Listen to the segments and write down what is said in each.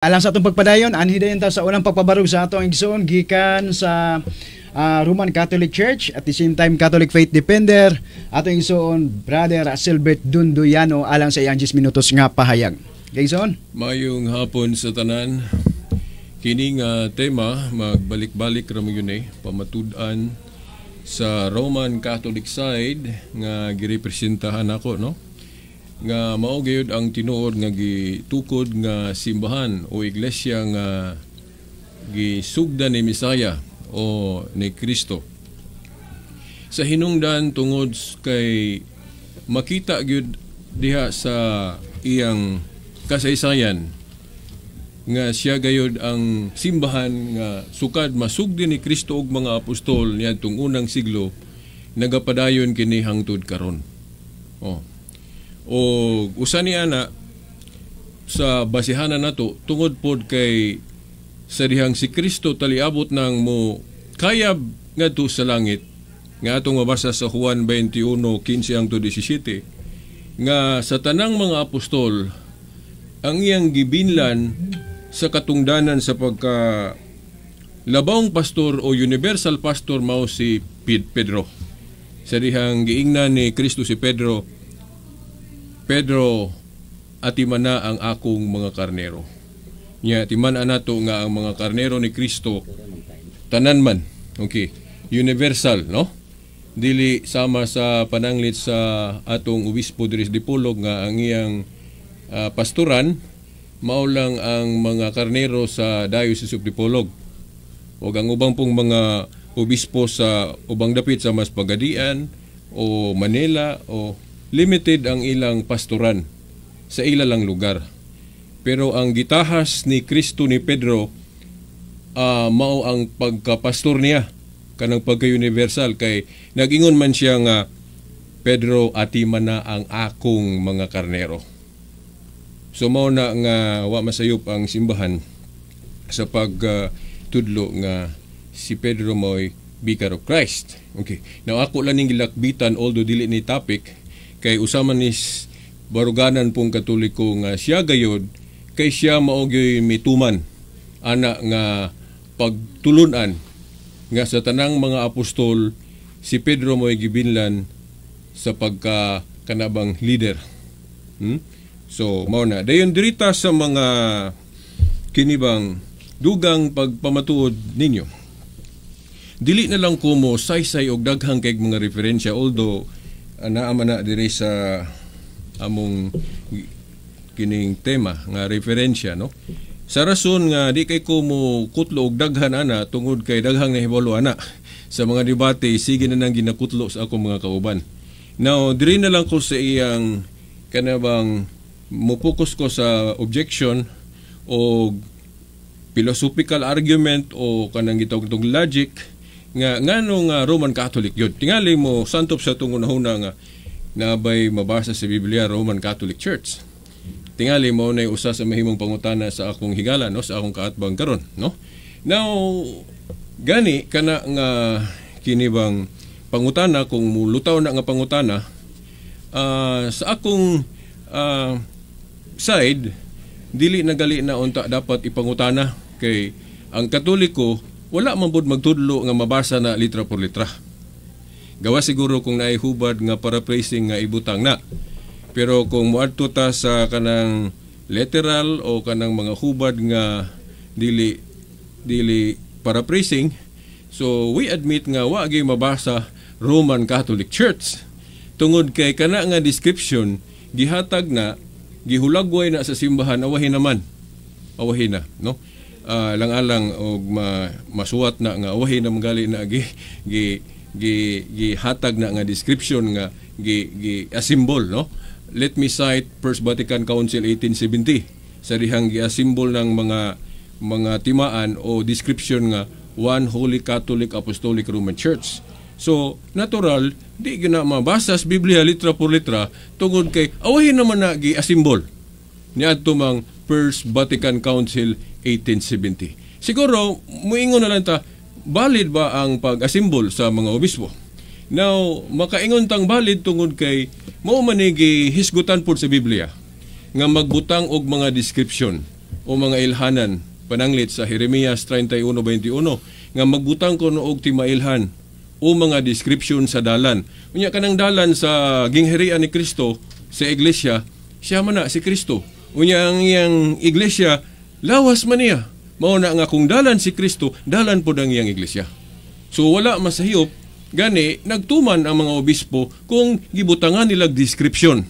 Alang sa atong pagpadayon, anhi dayon ta sa unang pagpabarog sa atong igsoon gikan sa Roman Catholic Church, at the same time Catholic Faith Defender, atong igsoon Brother Silbert Dunduyano, alang sa iyang 10 minutos nga pahayag. Okay, igsoon? Mayong hapon sa tanan. Kini nga tema magbalik-balik ra mo yun eh, pamatud-an sa Roman Catholic side nga girepresentahan ako, no, nga mao gayud ang tinuod nga gitukod nga simbahan o iglesia nga gisugdan ni Misaya o ni Kristo. Sa hinungdan, tungod kay makita gyud diha sa iyang kasaysayan nga siya gayud ang simbahan nga sukad masugdi ni Kristo ug mga apostol niadtong unang siglo, nagapadayon kini hangtod karon. Oh. O usa ni ana sa basihanan nato, tungod pod kay sa dihang si Kristo taliabot nang mo kayab ngadto sa langit, nga atong mabasa sa Juan 21:15 hangtod 17, nga sa tanang mga apostol ang iyang gibinlan sa katungdanan sa pagka labawng pastor o universal pastor mao si Pedro. Sa dihang giingnan ni Kristo si Pedro, "Pedro, atimana ang akong mga karnero." Nya timan nato nga ang mga karnero ni Kristo tanan man. Okay, universal, no? Dili sama sa pananglit sa atong obispo diri sa Dipolog nga ang iyang pastoran mao lang ang mga karnero sa Diocese of Dipolog. O ang ubang pong mga obispo sa ubang dapit sa mas Pagadian o Manila o limited ang ilang pastoran sa ila lang lugar. Pero ang gitahas ni Kristo ni Pedro, mao ang pagkapastor niya kanang pagka-universal, kay nagingon man siya nga, "Pedro, atiman na ang akong mga karnero." So mao na nga wa masayop ang simbahan sa pagtudlo nga si Pedro mo'y Vicar of Christ. Okay. Now ako lang ning gilakbitan, although dili ni topic, kay usa man ni baruganan pong Katoliko nga siya gayod kay siya mao gyoy mituman ana nga pagtulunan nga sa tanang mga apostol si Pedro mo'y gibinlan sa pagka kanabang leader. So mao na. Dayon dirita sa mga kinibang dugang pagpamatuod ninyo. Dili na lang ko mo saysay og daghang kay mga referensya, although naa man na diri sa among kining tema nga referensya, no. Sa rason nga di kay ko mo kutlo og daghan ana, tungod kay daghang nahibalo ana sa mga debate, sige na nang ginakutlo sa akong mga kauban. Now diri na lang ko sa iyang kanabang mo-focus ko sa objection o philosophical argument o kanang gitawag tong logic nga ngano nga Roman Catholic yun. Tingali mo santop sa itong unahuna nga nabay mabasa sa Biblia Roman Catholic Church. Tingali mo na usa sa mahimong pangutana sa akong higala, no, sa akong kaatbang karon, no. Now gani kana nga kinibang pangutana, kung mulutaw na nga pangutana, sa akong side, dili na gali na unta dapat ipangutana kay ang Katoliko wala man pud magtudlo nga mabasa na litra por litra. Gawa siguro kung naay hubad nga paraphrasing nga ibutang na. Pero kung moadto ta sa kanang literal o kanang mga hubad nga dili dili paraphrasing, so we admit nga wa gyud mabasa Roman Catholic Church tungod kay kana nga description gihatag na, gihulagway na sa simbahan, awahin naman, awahin na, no, lang-alang og masuwat na nga awahin na gali na gi gi gi gihatag na nga description nga gi gi assemble, no. Let me cite First Vatican Council 1870, sa dihang gi-assemble ng mga timaan o description nga One Holy Catholic Apostolic Roman Church. So, natural, di gyud na mabasa sa Biblia litra por litra tungod kay awahin naman na gi-assemble niadto mang First Vatican Council 1870. Siguro, muingon na lang ta, valid ba ang pag-assemble sa mga obispo? Now, makaingon tang valid tungod kay mao man ni gihisgutan pod sa Biblia nga magbutang og mga description. o mga ilhanan, pananglit sa Jeremias 31:21 nga magbutang ko og timailhan o mga description sa dalan. Unya kanang dalan sa gingharian ni Kristo sa iglesia, siya man na si Kristo. Unya ang iyang iglesia lawas man niya. Mao na nga kung dalan si Kristo, dalan pod ang iyang iglesia. So wala masahiyop, gani nagtuman ang mga obispo kung gibutangan nilag description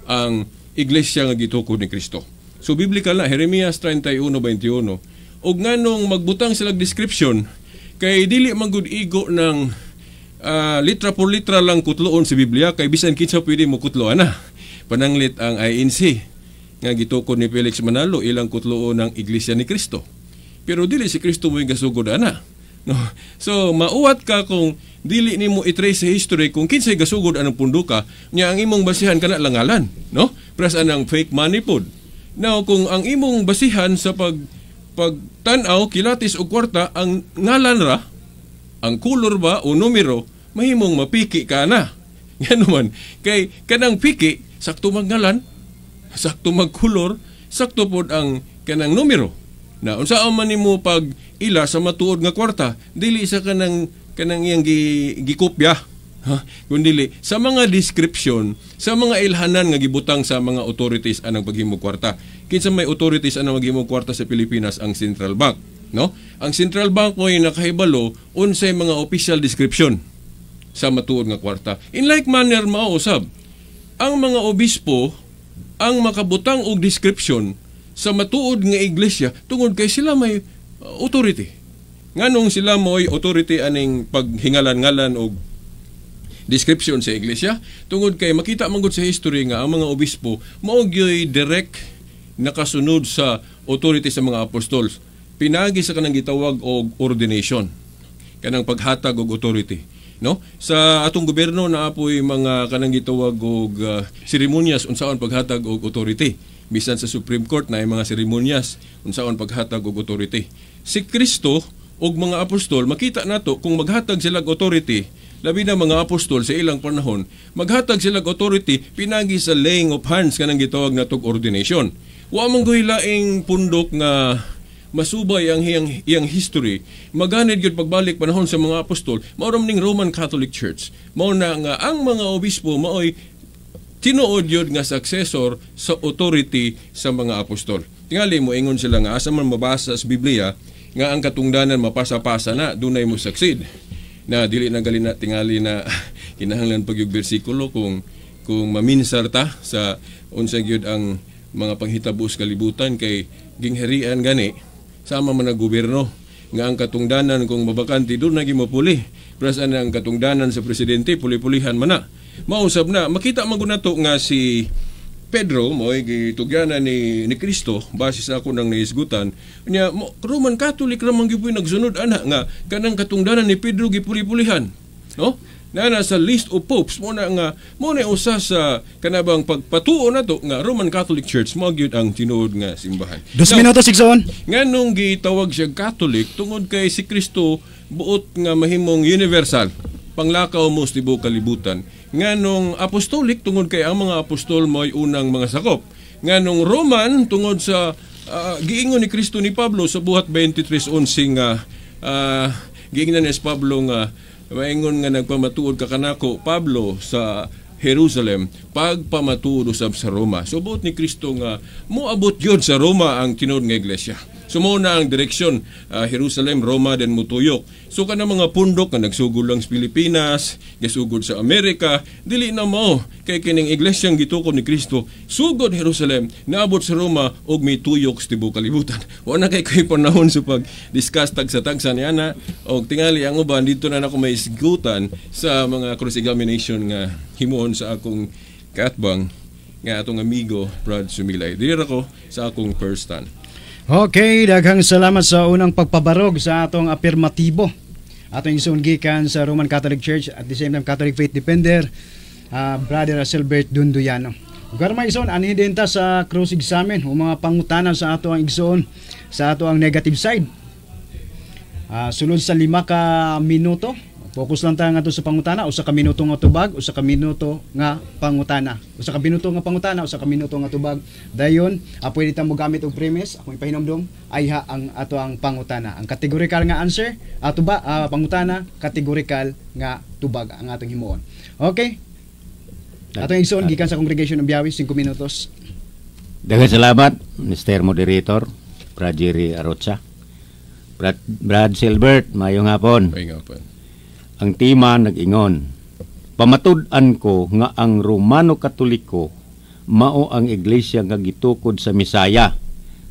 ang iglesia nga gitukod ni Kristo. So biblical na Jeremias 31:21. Og nganong magbutang sila description, kay dili man gud igo ng litra por litra lang kutloon sa Biblia, kay bisan kinsa pwede mo kutloan na. Pananglit ang INC nga gitukod ni Felix Manalo, ilang kutloon ng Iglesia ni Cristo. Pero dili si Kristo mo gasugod ana. No. So mauwat ka kung dili nimo i-trace sa history kung kinsay gasugod anang punduka nya, ang imong basihan kana lang ngalan, no? Pras anang fake money pod. Now kung ang imong basihan sa pagtan-aw kilatis og kwarta ang ngalan ra, ang kulor ba o numero, mahimong mapiki ka na. Ngano man kay kanang piki, sakto magngalan, sakto magkulor, sakto pod ang kanang numero. Na unsa man nimo pag ila sa matuod nga kwarta, dili sa kanang iyang gikopya, ha? Kundili sa mga description sa mga ilhanan nga gibutang sa mga authorities anang paghimo kwarta. Kinsa may authorities anang maghimo kwarta sa Pilipinas? Ang Central Bank, no? Ang Central Bank mo'y nakahibalo unsay mga official description sa matuod nga kwarta. In like manner, mao usab ang mga obispo ang makabutang og description sa matuod nga iglesia tungod kay sila may authority. Nganong sila mo'y authority aning paghingalan-ngalan og description sa iglesia? Tungod kay makita man gud sa history nga ang mga obispo mao gyoy direct nakasunod sa authority sa mga apostols. Pinagi sa kanang gitawag og ordination, kanang paghatag og authority, no? Sa atong gobyerno naa poy mga kanang gitawag og seremonyas unsaon paghatag og authority. Bisan sa Supreme Court na mga seremonyas unsaon paghatag og authority. Si Kristo ug mga apostol, makita nato kung maghatag sila og authority, labi na mga apostol sa ilang panahon, maghatag sila og authority pinagi sa laying of hands, kanang gitawag natog ordination. Wa man goy laing pundok nga masubay ang iyang history. Maganid gyud pagbalik panahon sa mga apostol, mao ra ning Roman Catholic Church. Mao na nga ang mga obispo maoy tinuod yun nga successor sa authority sa mga apostol. Tingali mo ingon sila nga asa man mabasa sa Biblia nga ang katungdanan mapasa-pasa na, dunay mo succeed. Na dili na gali na tingali na kinahanglan pag yung bersikulo kung maminsar ta sa unsa gyud ang mga panghitabo sa kalibutan, kay gingharian gani sama man ang gobyerno nga ang katungdanan kung mabakante doon na mapuli. Pras ang katungdanan sa presidente, puli-pulihan man na. Mausab na makita man gud nato nga si Pedro mo'y gitugyanan ni Kristo base sa ako nang nahisgutan niya mo, Roman Catholic ra man gyud nagsunod ana nga kanang katungdanan ni Pedro gipuli-pulihan, no? Na nasa list of popes mo na nga mo na usa sa kanabang pagpatuo nato nga Roman Catholic Church mo gyud ang tinuod nga simbahan. 2 Now, minutos, igsoon. Nganong gitawag siya Catholic? Tungod kay si Kristo buot nga mahimong universal, panglakaw mo sa tibuok kalibutan. Nganong apostolic? Tungod kay ang mga apostol mo'y unang mga sakop. Nganong Roman? Tungod sa giingon ni Kristo ni Pablo sa Buhat 23:11 nga giingnan ni Pablo nga maingon nga nagpamatuod ka kanako Pablo sa Jerusalem, pagpamatuod usab sa Roma. So buot ni Kristo nga moabot yun sa Roma ang tinuod nga iglesia. So mao na ang direksyon, Jerusalem, Roma, then mutuyok. So kana mga pundok nga nagsugod lang sa Pilipinas, gasugod sa Amerika, dili na mao, kay kining iglesyang gitukod ni Kristo, sugod Jerusalem, naabot sa Roma ug mituyok sa tibuok kalibutan. Wa na kay kay panahon sa pag-discuss tagsa-tagsa niya na og tingali ang uban dito na nako may isgutan sa mga cross-examination nga himuon sa akong kaatbang nga atong amigo Brad Sumilay. Diri ra ko sa akong first stand. Okay, daghang salamat sa unang pagpabarog sa atong apirmatibo. Atong igsoon gikan sa Roman Catholic Church, at the same time Catholic Faith Defender, Brother Silbert Dunduyano. Ug mga igsoon, anhi din ta sa cross examine o mga pangutana sa ato ang igsoon sa ato ang negative side. Sulod sa 5 ka minuto, Focus lang ta ngadto sa pangutana, 1 ka minuto nga tubag, 1 ka minuto nga pangutana. 1 ka minuto nga pangutana, 1 ka minuto nga tubag. Dayon, pwede ta mo gamit og premise, akong ipahinomdom, ayha ang ato ang pangutana. Ang categorical nga answer, ato ba pangutana, categorical nga tubag ang atong himuon. Okay? Atong igsoon gikan sa Congregation of Biawi, 5 minutos. Daghang salamat, Mr. Moderator, Brad Jerry Arocha. Brad Silbert, maayong hapon. Ay nga pa. Ang tema nag-ingon, pamatud-an ko nga ang Romano Katoliko mao ang iglesia nga gitukod sa Misaya,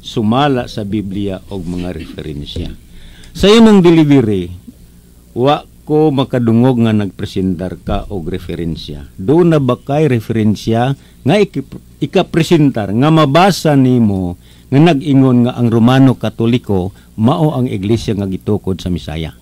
sumala sa Biblia og mga referensya. Sa imong delivery, wa ko makadungog nga nagpresentar ka og referensya. Duna ba kay referensya nga ikapresentar nga mabasa nimo nga nag-ingon nga ang Romano Katoliko mao ang iglesia nga gitukod sa Misaya?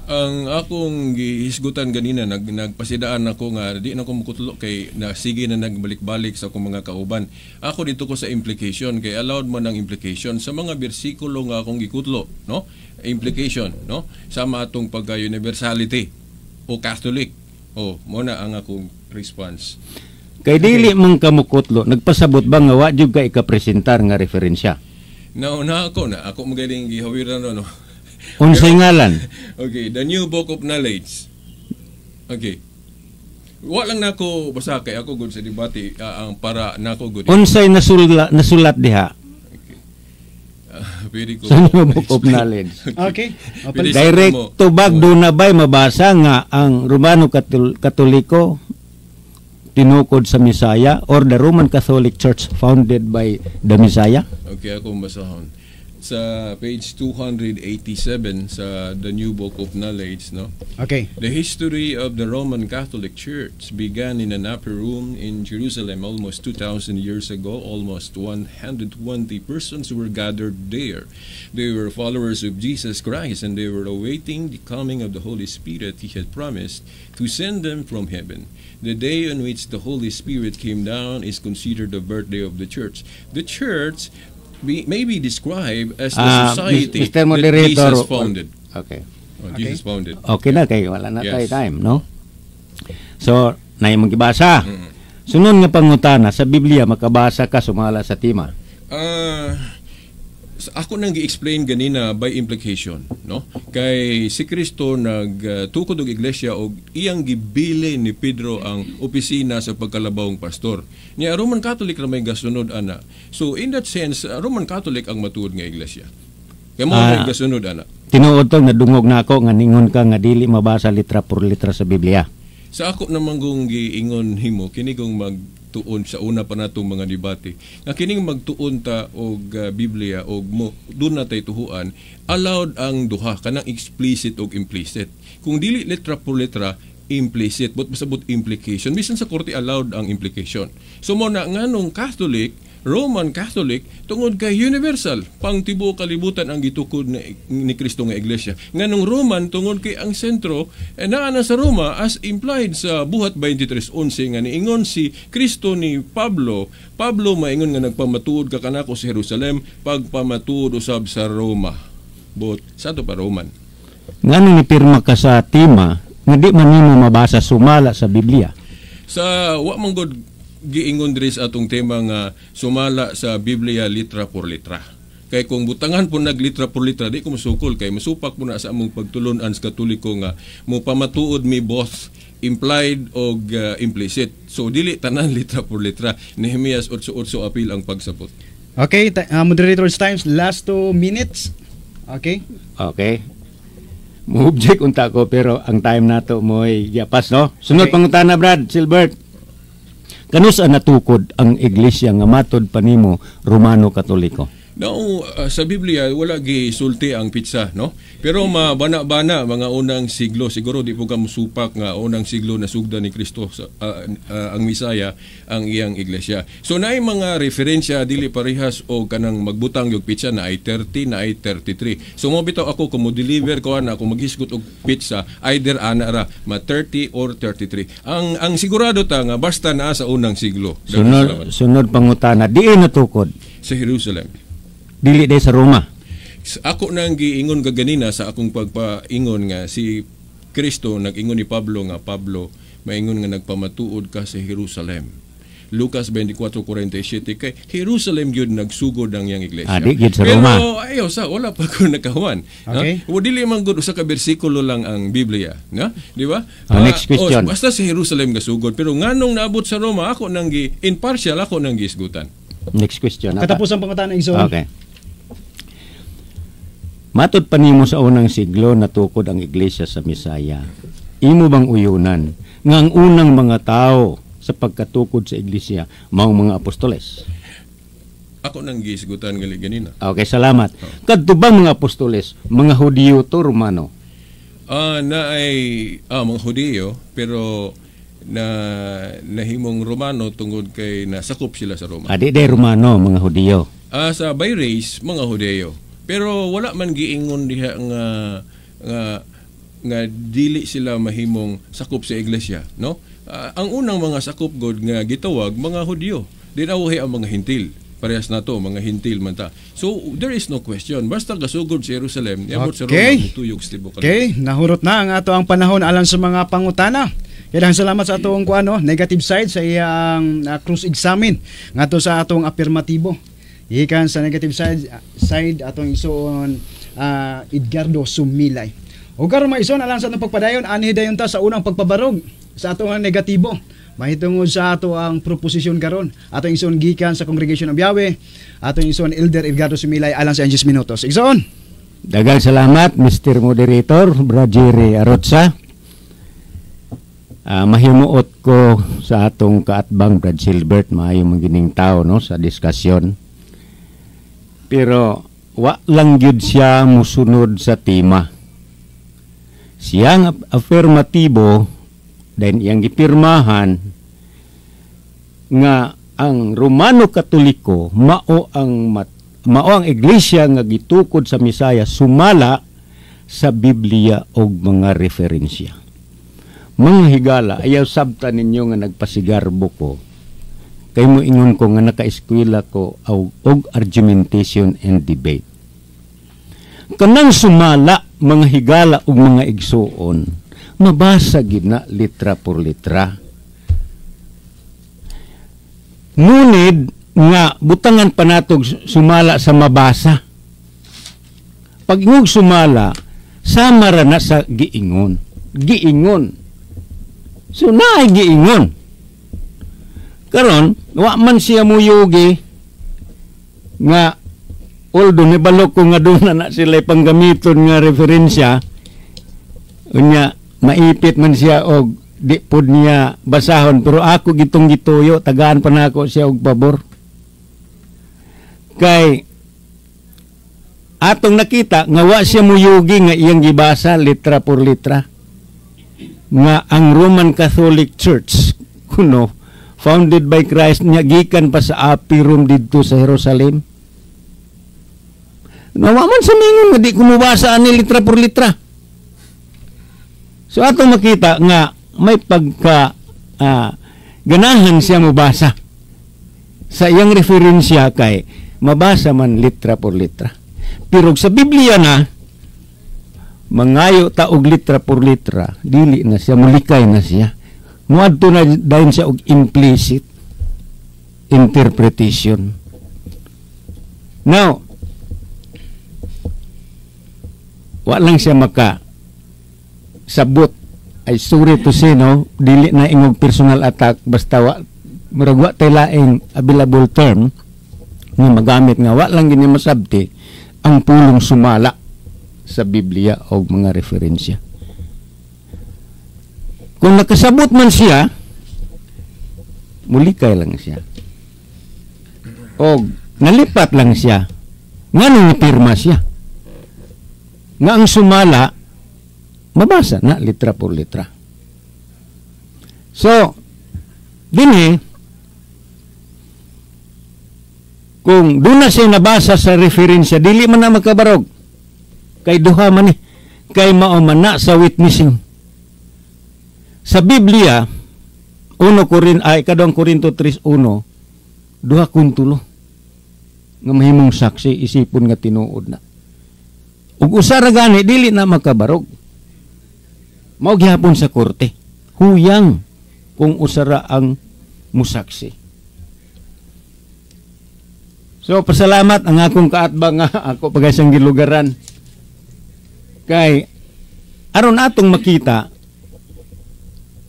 Ang akong gihisgutan ganina, nagpasidaan ako nga di na ko mukutlo kay na sige na nagbalik-balik sa akong mga kauban. Ako dito ko sa implication kay allowed man ang implication sa mga bersikulo nga akong gikutlo, no? Implication, no? Sama atong pagka universality o Catholic. Oh, mo na ang akong response. Kay dili man ka mukutlo, nagpasabot ba nga wa jud ka ikapresentar nga referensya? Nauna ako na ako magaling gihawiran, no, no. Unsay ngalan? Okay, The New Book of Knowledge. Okay. Wa lang nako basta kay ako gud sa debate, ang para nako gud. Unsay nasulat diha? Okay. Pwede ko Sa New Book of Knowledge. Okay. Open. Pwede sa Direct mo. Tubag, duna ba'y mabasa nga ang Romano Katoliko tinukod sa Misaya or the Roman Catholic Church founded by the Messiah? Okay, ako basahon. Sa page 287 sa The New Book of Knowledge, no? Okay. The history of the Roman Catholic Church began in an upper room in Jerusalem almost 2,000 years ago. Almost 120 persons were gathered there. They were followers of Jesus Christ and they were awaiting the coming of the Holy Spirit he had promised to send them from heaven. The day on which the Holy Spirit came down is considered the birthday of the church. The church may be described as the society Mr. that Moderator, Jesus founded. Okay. Oh, Jesus founded. Okay na kay wala na tayo Yes. time, no? So, na imong gibasa. Sunod nga pangutana sa Biblia, makabasa ka sumala sa tema? Ako nang gi-explain ganina by implication, no? Kay si Kristo nagtukod og iglesia og iyang gibili ni Pedro ang opisina sa pagkalabawong pastor. Nya Roman Catholic ra may gasunod ana. So in that sense, Roman Catholic ang matuod nga iglesia. Kay mo may gasunod ana. Tinuod tong nadungog na ako nga ningon ka nga dili mabasa litra por litra sa Biblia. Sa ako naman kung giingon himo kini, kung magtuon sa una pa natong mga debate nga kining magtuon ta og Biblia og mo duna na tay tuhuan, allowed ang duha, kanang explicit og implicit. Kung dili letra por letra, implicit, but pasabot implication. Bisan sa korte allowed ang implication. So mo na nganong Catholic, Roman Catholic, tungod kay universal, pang tibuok kalibutan ang gitukod ni Kristo nga iglesia. Nganong Roman, tungod kay ang sentro eh, naa na sa Roma as implied sa Buhat 23:11 nga niingon si Kristo ni Pablo, "Pablo, maingon nga nagpamatuod ka kanako sa Jerusalem, pagpamatuod usab sa Roma." But sa ato pa Roman. Ngano ni pirma ka sa tema nga di man nimo mabasa sumala sa Biblia? Sa wa man gud giingon diri sa atong tema nga sumala sa Biblia litra por litra. Kay kung butangan po nag litra por litra, di ko masukol kay masupak mo na sa among pagtulon-an sa Katoliko nga mo pamatuod mi both implied og implicit. So dili tanan litra por litra. Nehemias 8:8 apil ang pagsabot. Okay, moderators times, last 2 minutes. Okay? Okay. Mo-object unta ko pero ang time nato mo'y giapas, no? Sunod pangutana, Brad Silbert. Kanus-a natukod ang iglesia nga matod pa nimo Romano Katoliko? Now, sa Biblia wala gisulti ang pitsa, no? Pero mabana-bana mga unang siglo, siguro di po ka musupak nga unang siglo na sugda ni Kristo sa, ang Misaya ang iyang iglesia. So naay mga referensya, dili parehas o kanang magbutang yung pitsa na ay 30 na ay 33. So mo bitaw ako kung mo deliver ko ana, kung maghisgot og pitsa, either ana ra ma 30 or 33. Ang sigurado ta nga basta naa sa unang siglo. Sunod sunod pangutana, diin natukod? Sa Jerusalem. Dili day sa Roma? Ako nang giingon kaganina sa akong pagpaingon nga si Kristo nag-ingon ni Pablo nga, "Pablo, maingon nga nagpamatuod ka sa Jerusalem." Lucas 24:47, kay Jerusalem gyud nagsugod ang iyang iglesia. Ah, di gyud sa Pero Roma. Ayaw sa wala pa ko nakahuman. Okay. No? Dili man gud usa ka bersikulo lang ang Biblia, no? Di ba? Ah, next question. Oh, basta sa Jerusalem gasugod, pero nganong naabot sa Roma, ako nang gi impartial, ako nang giisgutan. Next question. Ata. Katapos ang pangutana, igsoon. Okay. Matod pa nimo sa unang siglo natukod ang iglesia sa Misaya. Imo bang uyunan nga ang unang mga tao sa pagkatukod sa iglesia mao mga apostoles? Ako nang giisgutan gali ganina. Okay, salamat. Kadto ba mga apostoles, mga Hudiyo to Romano? Ah, na ay mga Hudiyo, pero na nahimong Romano tungod kay nasakop sila sa Roma. Adi day Romano, mga Hudiyo. Ah, sa by race mga Hudiyo. Pero wala man giingon diha nga dili sila mahimong sakop sa iglesia, no? Ah, ang unang mga sakop god nga gitawag, mga Hudiyo. Dinawhi ang mga Hintil. Parehas na to, mga Hintil man ta. So there is no question. Basta gasugod sa Jerusalem, niabot sa Roma, tuyog sa tibuok. Okay, nahurot na ang ato ang panahon alang sa mga pangutana. Kaya salamat sa atong kuano, negative side sa iyang cross examine ngadto sa atong apirmatibo. Gikan sa negative side atong igsoon Edgardo Sumilay. Ug karon, mga igsoon, alang sa atong pagpadayon, anhi dayon ta sa unang pagpabarog sa atong negatibo mahitungod sa ato ang proposisyon karon. Atong igsoon gikan sa Congregation of Yahweh, atong igsoon Elder Edgardo Sumilay alang sa 10 minutos. Igsoon. Daghang salamat, Mr. Moderator, Brad Jerry Arotsa. Ah, mahimuot ko sa atong kaatbang Brad Silbert, maayo man gining tao, no, sa diskusyon. Pero wa lang gyud siya musunod sa tema. Siyang affirmatibo then iyang gipirmahan nga ang Romano Katoliko mao ang iglesia nga gitukod sa Misaya sumala sa Biblia og mga referensya. Mga higala, ayaw sabta ninyo nga nagpasigarbo ko. Kay mo ingon ko nga nakaeskwela ko og argumentation and debate. Kanang sumala, mga higala ug mga igsuon, mabasa gid na litra por litra. Ngunit nga butangan pa natog sumala sa mabasa. Pag ingog sumala, sama ra na sa giingon. Giingon. So naay giingon. Karon, wa man siya muyugi nga although nibalo ko nga doon na, na sila panggamiton nga referensya, unya maipit man siya og di pod niya basahon, pero ako gitong gituyo, tagaan pa nako siya og pabor kay atong nakita nga wa siya muyugi nga iyang gibasa litra por litra nga ang Roman Catholic Church kuno founded by Christ nya gikan pa sa Upper Room didto sa Jerusalem. Nawa man sa mingon nga di ko mubasa ani litra por litra. So atong makita nga may pagka ganahan siya mobasa sa iyang referensya kay mabasa man litra por litra. Pero sa Biblia na mangayo ta og litra por litra, dili na siya mulikay na siya. Muadto na dayon siya og implicit interpretation. Now, wa lang siya maka sabot ay, sorry to say, no, dili na ingog personal attack, basta wa murag wa tay laing available term nga magamit nga wa lang gini masabti ang pulong sumala sa Biblia o mga referensya. Kung nakasabot man siya, mulikay lang siya o nalipat lang siya nga nung pirma siya nga ang sumala mabasa na litra por litra. So, dinhi, kung doon na siya nabasa sa referensya, dili man na makabarog. Kay duha man ni. Kay mao man na sa witnessing. Sa Biblia, 1 Korin ay 2 Korinto 3:1, duha kun tulo nga mahimong saksi isipon nga tinuod na. Ug usa ra gani dili na makabarog. Mao gihapon sa korte. Huyang kung usara ang musaksi. So pasalamat ang akong kaatbang nga ako pagaysang gilugaran. Kay aron atong makita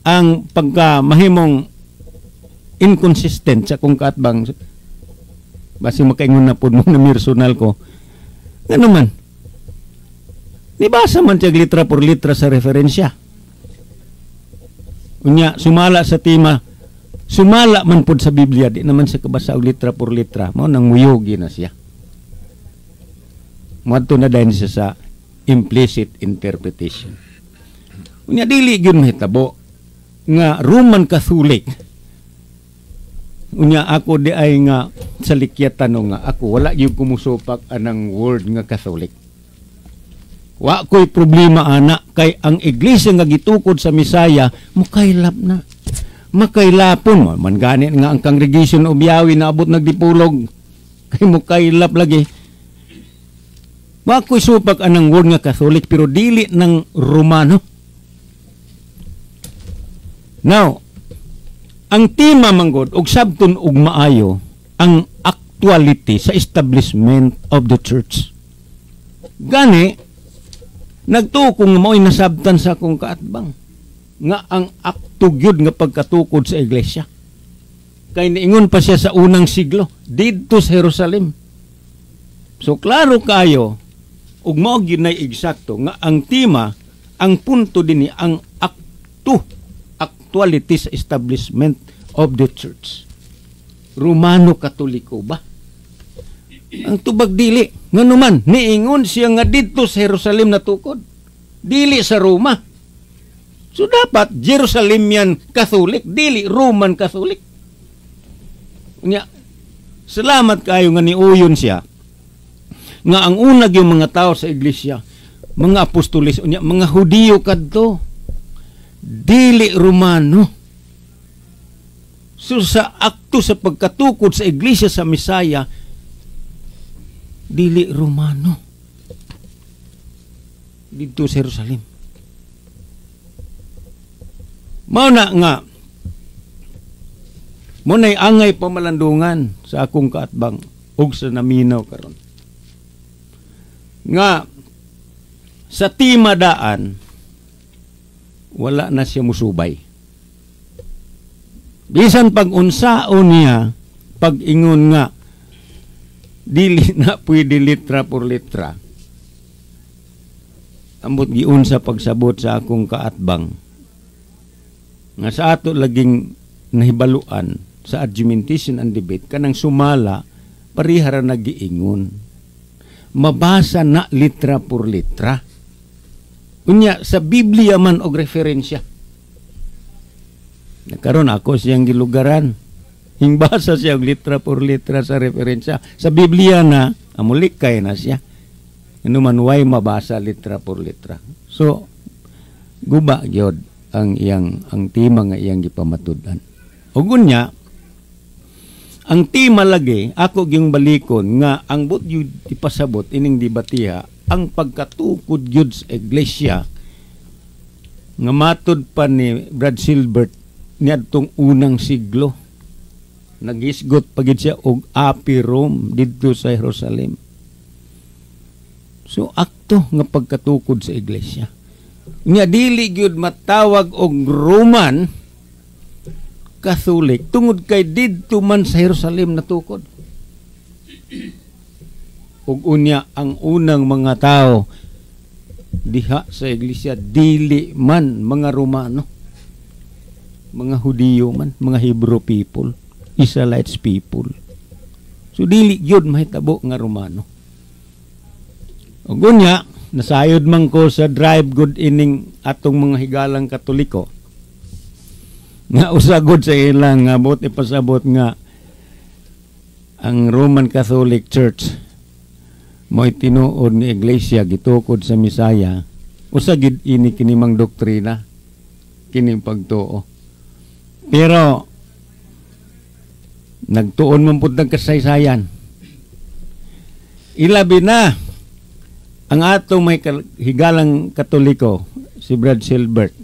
ang pagka mahimong inconsistent sa akong kaatbang, basi makaingon na pud mo na personal ko. Ngano man? Nibasa man siya litra por litra sa referensya. Unya, sumala sa tema, sumala man pud sa Biblia, di naman siya kabasa og litra por litra. Mao nang muyugi na siya. Moadto na dayon siya sa implicit interpretation. Unya, dili gyud mahitabo nga Roman Catholic. Unya ako di ay nga sa likyatan nga ako wala gyud kumusupak anang word nga Catholic. Wa ko'y problema ana kay ang iglesia nga gitukod sa Misaya mukaylap na. Makaylapon mo man gani nga ang congregation of Yahweh naabot nagdipulog kay mukaylap lagi. Wa ko'y supak anang word nga Catholic pero dili ng Romano. Now, ang tema manggod og sabton og maayo ang actuality sa establishment of the church. Gani nagtuo ko nga mao'y nasabtan sa akong kaatbang nga ang akto gyud nga pagkatukod sa iglesia. Kay niingon pa siya sa unang siglo didto sa Jerusalem. So klaro kayo ug mao gyud nay eksakto nga ang tema, ang punto dinhi ang akto, actuality sa establishment of the church. Romano Katoliko ba? Ang tubag dili. Ngano man, niingon siya nga didto sa Jerusalem natukod. Dili sa Roma. So dapat Jerusalemian Catholic, dili Roman Catholic. Unya, salamat kayo nga niuyon siya nga ang unag yung mga tao sa iglesia, mga apostolis, unya, mga Hudiyo kadto, dili Romano. So sa akto sa pagkatukod sa iglesia sa Misaya, dili Romano. Didto sa Jerusalem. Mao na nga mo na'y angay pamalandungan sa akong kaatbang ug sa naminaw karon. Nga sa timadaan wala na siya musubay. Bisan pag unsaon niya, pag ingon nga dili na pwede litra por litra. Ambot giunsa pagsabot sa akong kaatbang nga sa ato laging nahibaluan sa argumentation and debate kanang sumala parihara nagiingon mabasa na litra por litra. Unya sa Biblia man og referensya. Nakaron ako siyang gilugaran. Hingbasa siya og litra por litra sa referensya. Sa Biblia na amulik kay na siya. Ano man way mabasa litra por litra. So guba gyud ang iyang ang tema nga iyang gipamatud-an. Ug unya ang tema lagi ako gyung balikon nga ang but gyud ipasabot ining debatiha ang pagkatukod gyud sa iglesia nga matud pa ni Brad Silbert niadtong unang siglo. Nagisgot pa gyud siya og Api Rome didto sa Jerusalem. So akto nga pagkatukod sa iglesia. Nya dili gyud matawag og Roman Catholic tungod kay didto man sa Jerusalem natukod. Ug unya ang unang mga tao diha sa iglesia dili man mga Romano, mga Hudiyo man, mga Hebrew people, Israelites people. So dili gyud mahitabo nga Romano. Ug unya nasayod man ko sa drive good ining atong mga higalang Katoliko nga usagod sa ilang nga buot ipasabot nga ang Roman Catholic Church mo'y tinuod ni iglesia gitukod sa Misaya. Usa gid ini kini mang doktrina kining pagtuo, pero nagtuon man pud kasaysayan. Ilabi na ang atong may higalang Katoliko si Brad Silbert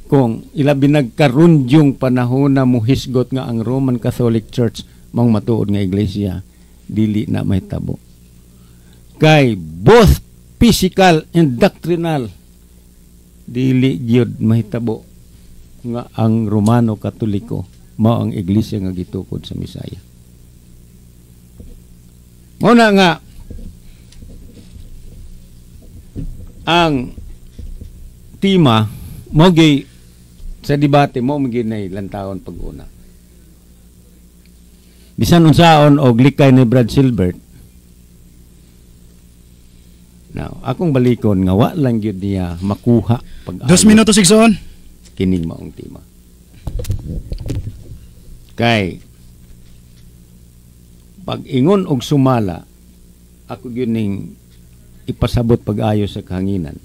kung ilabi nagkaron yung panahon na muhisgot nga ang Roman Catholic Church maong matuod nga iglesia, dili na mahitabo. Kay both physical and doctrinal, dili gyud mahitabo nga ang Romano Katoliko mao ang iglesia nga gitukod sa Misaya. Mao na nga ang tema mo gyud sa debate mo gyud nay lantawon pag-una. Bisan unsaon og likay ni Brad Silbert. Now, akong balikon nga wa lang gyud niya makuha pag 2 minutos, igsoon. Kining maong tema. Kay pag ingon og sumala, ako gyud ning ipasabot pag-ayo sa kahanginan.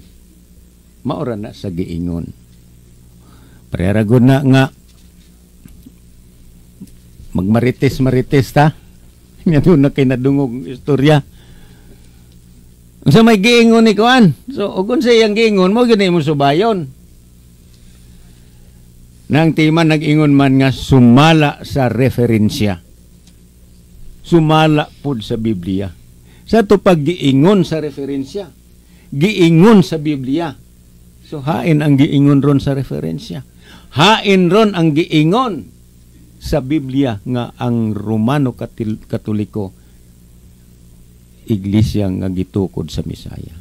Maora na sa giingon. Parehara gud na nga magmarites-marites ta. Nga doon na kay nadungog istorya. Unsa may giingon ni kuan? So ug unsa iyang giingon mo gani mo subayon. Nang tema nag-ingon man nga sumala sa referensya. Sumala pud sa Biblia. Sa to pag giingon sa referensya, giingon sa Biblia. So hain ang giingon ron sa referensya. Hain ron ang giingon sa Biblia nga ang Romano Katoliko iglesia nga gitukod sa Misaya.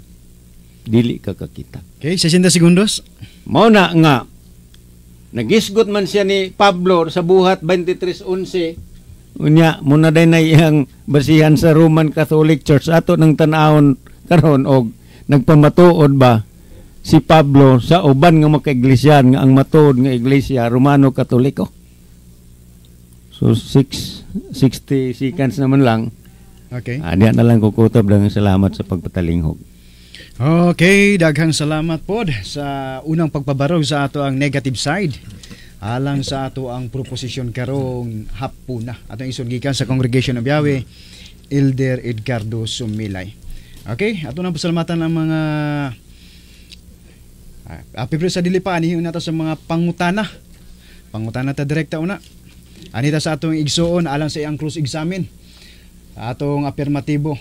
Dili ka kakita. Okay, 60 segundos. Mao na nga nagisgot man siya ni Pablo sa Buhat 23:11. Unya muna day na iyang basihan sa Roman Catholic Church ato ng tan-awon karon og nagpamatuod ba si Pablo sa uban nga mga kaiglesia nga ang matuod nga iglesia Romano Katoliko. So 6 60 seconds naman lang. Okay. Diyan na lang kukutob lang, salamat sa pagpatalinghog. Okay, daghang salamat pod sa unang pagpabarog sa ato ang negative side alang sa ato ang proposisyon karong hapuna. Atong igsoon gikan sa Congregation of Yahweh, Elder Edgardo Sumilay. Okay, ato nang pasalamatan ang mga pero sa dili pa anihin nato sa mga pangutana. Pangutana ta direkta una. Anita sa atong igsuon alang sa iyang cross examine. Atong apirmatibo,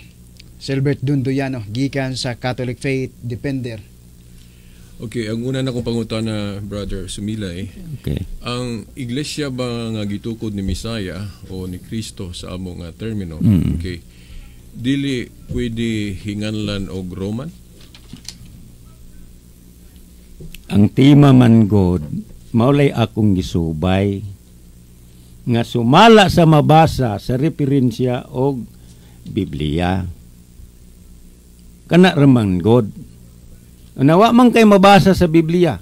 Silbert Dunduyano gikan sa Catholic Faith Defender. Okay, ang una na kong pangutana, Brother Sumilay, ang iglesia ba nga gitukod ni Misaya o ni Kristo sa amo nga termino, okay, dili pwede hinganlan og Roman? Ang tema man god, maulay akong gisubay nga sumala sa mabasa sa referensya og Biblia. Kana raman god. Nawa man kay mabasa sa Biblia.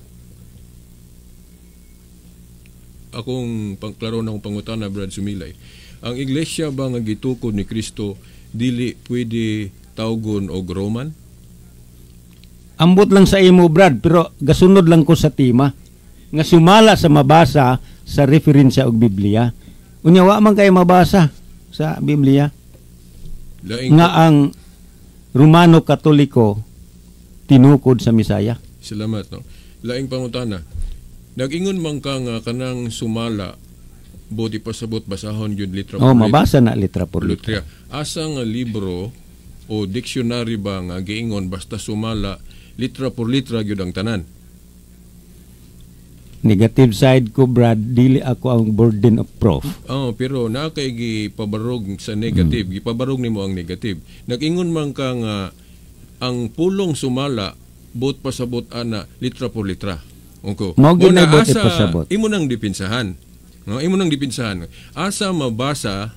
Akong pangklaro na akong pangutana, Brad Sumilay. Ang iglesia ba nga gitukod ni Kristo dili pwede tawgon og Roman? Ambot lang sa imo, Brad, pero gasunod lang ko sa tema nga sumala sa mabasa sa referensya og Biblia. Unya wa man kay mabasa sa Biblia Laing nga ang Romano Katoliko tinukod sa Misaya. Salamat, no. Laing pangutana. Nag-ingon man ka nga kanang sumala buot ipasabot basahon gyud litra Oh, por mabasa na litra por litra. litra. Asa nga libro o dictionary ba nga giingon basta sumala litra por litra gyud ang tanan? Negative side ko, Brad, dili ako ang burden of proof. Oh, pero na kay gipabarog sa negative, gipabarog nimo ang negative. Nag-ingon man ka nga ang pulong sumala buot pasabot ana litra por litra. Okay. Mao gyud Muna, na buot asa ipasabot. Imo nang dipinsahan. No, imo nang dipinsahan. Asa mabasa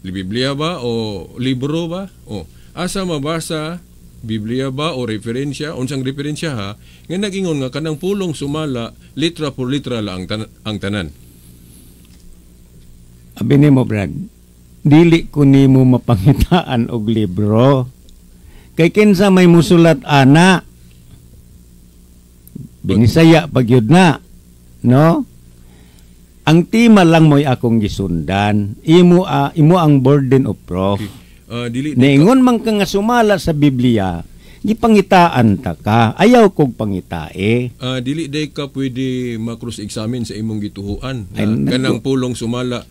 Biblia ba o libro ba? O asa mabasa Biblia ba o referensya, unsang referensya ha nga nag-ingon nga kanang pulong sumala litra por litra la ang tanan? Abi nimo, Brad, dili ko nimo mapangitaan og libro. Kay kinsa may musulat ana? Binisaya pag yun na. No? Ang tema lang mo'y akong gisundan. Imo ang burden of proof. Dili Niingon man ka nga sumala sa Biblia, Gipangitaan ta ka. Ayaw kog pangitae. Ah, dili day ka pwede ma-cross-examine sa imong gituhuan. Ay, Na, kanang pulong sumala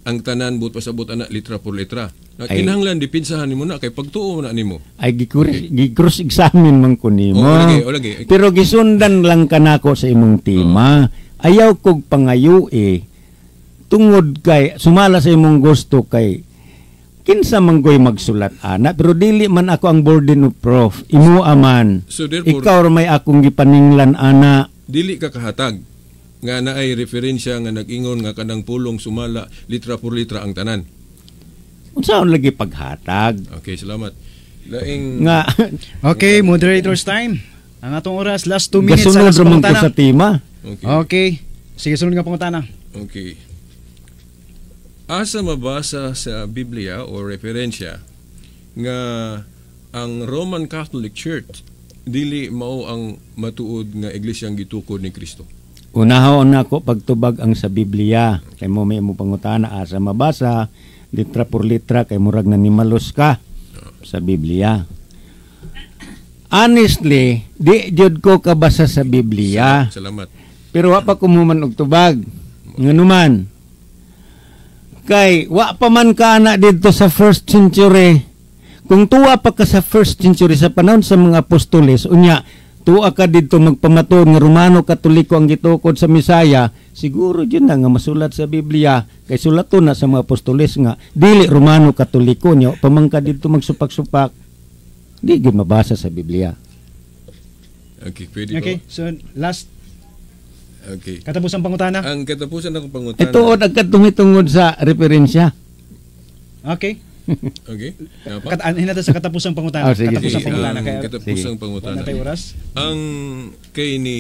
ang tanan buot pasabot ana litra por letra. Na, Ay. kinahanglan dipinsahan nimo na kay pagtuo na nimo. Ay, gi-cross examine man ko nimo. Oh, lagi, oh, lagi. Pero gisundan lang kanako sa imong tema. Ayaw kog pangayo eh. Tungod kay sumala sa imong gusto kay kinsa man ko'y magsulat ana, pero dili man ako ang burden of proof, imo aman. So therefore, ikaw ra may akong gipaninglan ana. Dili ka kahatag nga naay referensya nga nag-ingon nga kanang pulong sumala litra por litra ang tanan. Unsaon lagi paghatag? Okay, salamat. Laing nga Okay, moderator's time. Ang atong oras, last 2 minutes gasunod sa ra man ko pangutana. sa tema. Okay. Okay. Sige, sunod nga pangutana. Okay. Asa mabasa sa Biblia o referensya nga ang Roman Catholic Church dili mao ang matuod nga iglesyang gitukod ni Kristo? Unahon nako pagtubag ang sa Biblia. Kay mo may mo pangutana asa mabasa litra por litra kay murag nanimalos ka sa Biblia. Honestly, di jud ko kabasa sa Biblia. Salamat. Pero wa pa kumuman og tubag. Nganuman? Kay wa pa man ka ana didto sa first century. Kung tuwa pa ka sa first century sa panahon sa mga apostoles, unya tuwa ka didto magpamatuod nga Romano Katoliko ang gitukod sa Misaya, siguro jud na nga masulat sa Biblia kay sulaton na sa mga apostoles nga dili Romano Katoliko nya pamangka didto magsupak-supak. Di gyud mabasa sa Biblia. Okay, pwede Okay, ba? so last Okay. katapusang pangutana. Ang katapusan ng pangutana. Ito ang katungitungod sa referensya. Okay. Okay. Napa? Hinata sa katapusang pangutana. Oh, sige, Katapusang sige. pangutana Ang kay katapusang wala pangutana. na tayo oras. Ang kay ni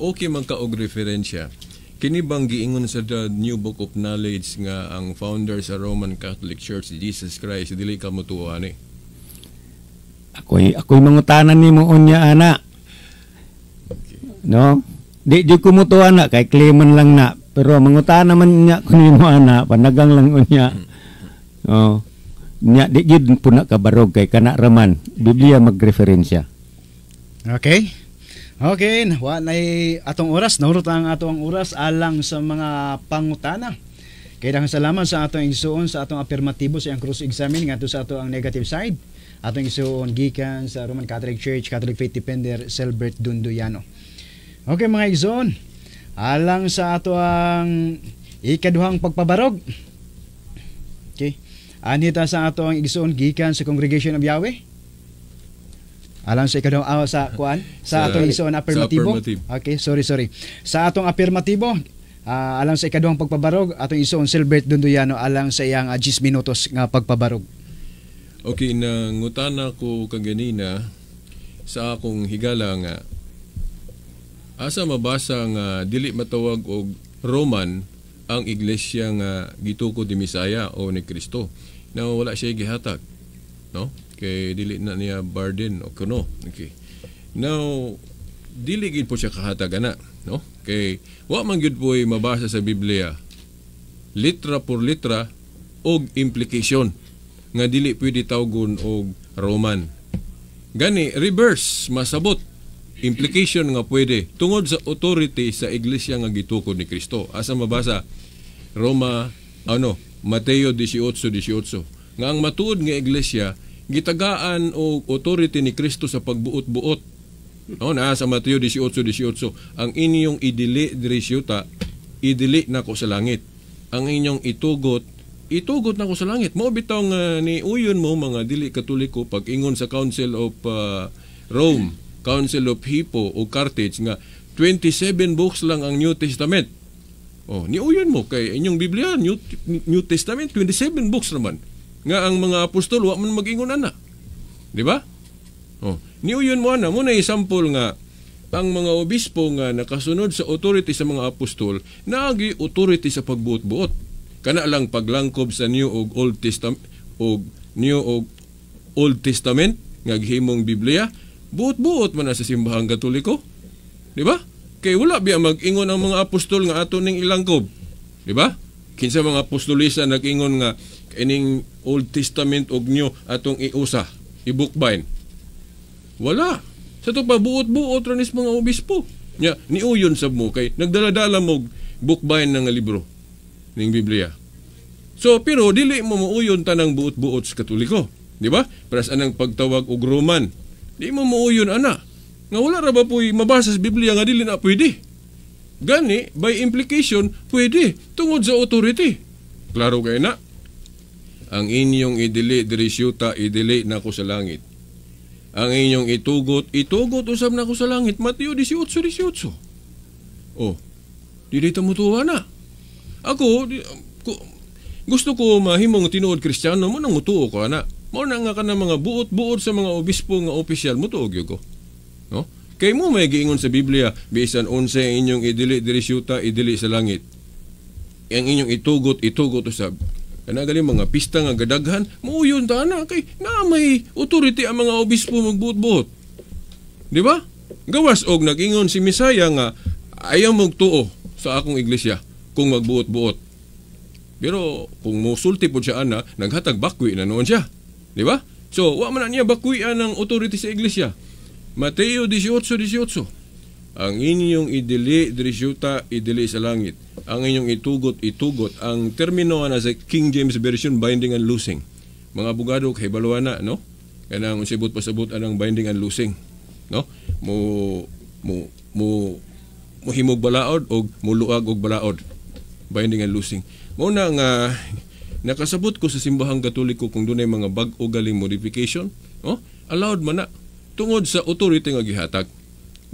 okay man ka og referensya, kini bang giingon sa The New Book of Knowledge nga ang founder sa Roman Catholic Church, Jesus Christ, dili ka motuo ani? Ako'y mangutanan nimo unya ana. No? Di jud ko mutuo ana kay claim man lang na. Pero mangutana man niya kun nimo ana, panagang lang unya. Oh. Nya di jud puna kabarog kay kana raman Biblia magreferensya. Okay. Okay, wa nay atong oras, nahurot ang atong oras alang sa mga pangutana. Kay daghang salamat sa atong igsuon sa atong apirmatibo sa iyang cross examine ngadto sa ato ang negative side. Atong igsuon gikan sa Roman Catholic Church, Catholic Faith Defender Selbert Dunduyano. Okay, mga igsuon, alang sa ato ang ikaduhang pagpabarog. Okay. Anita sa ato ang igsuon gikan sa Congregation of Yahweh. Alang sa ikaduhang sa kuan sa atong igsuon apirmatibo. Sa affirmative. Okay, sorry, sorry. Sa atong apirmatibo, alang sa ikaduhang pagpabarog, atong igsuon Silbert Dunduyano alang sa iyang 10 minutos nga pagpabarog. Okay, nangutana ko kaganina sa akong higala nga asa mabasa nga dili matawag og Roman ang iglesia nga gitukod ni Misaya o ni Kristo. Na wala siya gihatag. No? Kay dili na niya burden o kuno. Okay. Now, dili gid po siya kahatag ana, no? Kay wa man gyud po'y mabasa sa Biblia litra por litra og implication nga dili pwede tawgon og Roman. Gani reverse masabot implication nga pwede tungod sa authority sa iglesia nga gitukod ni Kristo. Asa mabasa? Roma ano, Mateo 18:18 nga ang matuod nga iglesia gitagaan og authority ni Kristo sa pagbuot-buot. No, naa sa Mateo 18:18, ang inyong idili diri sa yuta, idili nako sa langit. Ang inyong itugot, itugot nako sa langit. Mao bitaw nga ni uyon mo mga dili Katoliko pag ingon sa Council of Rome, Council of Hippo o Carthage nga 27 books lang ang New Testament. Oh, niuyon mo kay inyong Biblia, New Testament 27 books naman. Nga ang mga apostol wa man mag-ingon ana. Di ba? Oh, niuyon mo ana mo na example nga ang mga obispo nga nakasunod sa authority sa mga apostol naagi authority sa pagbuot-buot. Kana lang paglangkob sa New ug Old Testament og New ug Old Testament nga gihimong Biblia, buot-buot man na sa simbahang Katoliko. Di ba? Kay wala biya mag-ingon ang mga apostol nga ato ning ilangkob. Di ba? Kinsa mga apostolisa nag-ingon nga ining Old Testament ug New atong iusa, i-bookbind. Wala. Sa to pa buot-buot ra nis mga obispo. Nya niuyon sab mo kay nagdala-dala mo bookbind nga libro ning Biblia. So pero dili mo muuyon tanang buot-buot sa Katoliko, di ba? Para sa anang pagtawag og Roman. Di mo muuyon ana. Nga wala ra ba po'y mabasa sa Biblia nga dili na pwede. Gani, by implication, pwede tungod sa authority. Klaro kay na. Ang inyong idili diri syuta, idili nako sa langit. Ang inyong itugot, itugot usab nako sa langit. Mateo 18:18. Oh, dili ta mutuwa na. Ako, gusto ko mahimong tinuod Kristiyano mo nang mutuo ko ana. Mao na nga kana mga buot-buot sa mga obispo nga opisyal mutuo gyud ko. No? Kay mo may giingon sa Biblia, bisan unsay inyong idili diri syuta, idili sa langit. Ang inyong itugot, itugot usab. Kana gali mga pista nga gadaghan, muuyon ta na kay naa may authority ang mga obispo magbuot-buot. Di ba? Gawas og nag-ingon si Misaya nga ayaw magtuo sa akong iglesia kung magbuot-buot. Pero kung mosulti po siya ana, naghatag bakwi na noon siya. Di ba? So, wa man na niya bakwian ang authority sa iglesia. Mateo 18:18. Ang inyong idili diri syuta, idili sa langit. Ang inyong itugot, itugot. Ang termino na sa King James Version, binding and loosing. Mga abogado kay baluana na, no? Kanang unsibot pasabot anang binding and loosing, no? Mo mo mo mohimog balaod og muluag og balaod. Binding and loosing. Mao na nga nakasabot ko sa simbahang Katoliko kung dunay mga bag-o galing modification, no? Allowed man na tungod sa authority nga gihatag.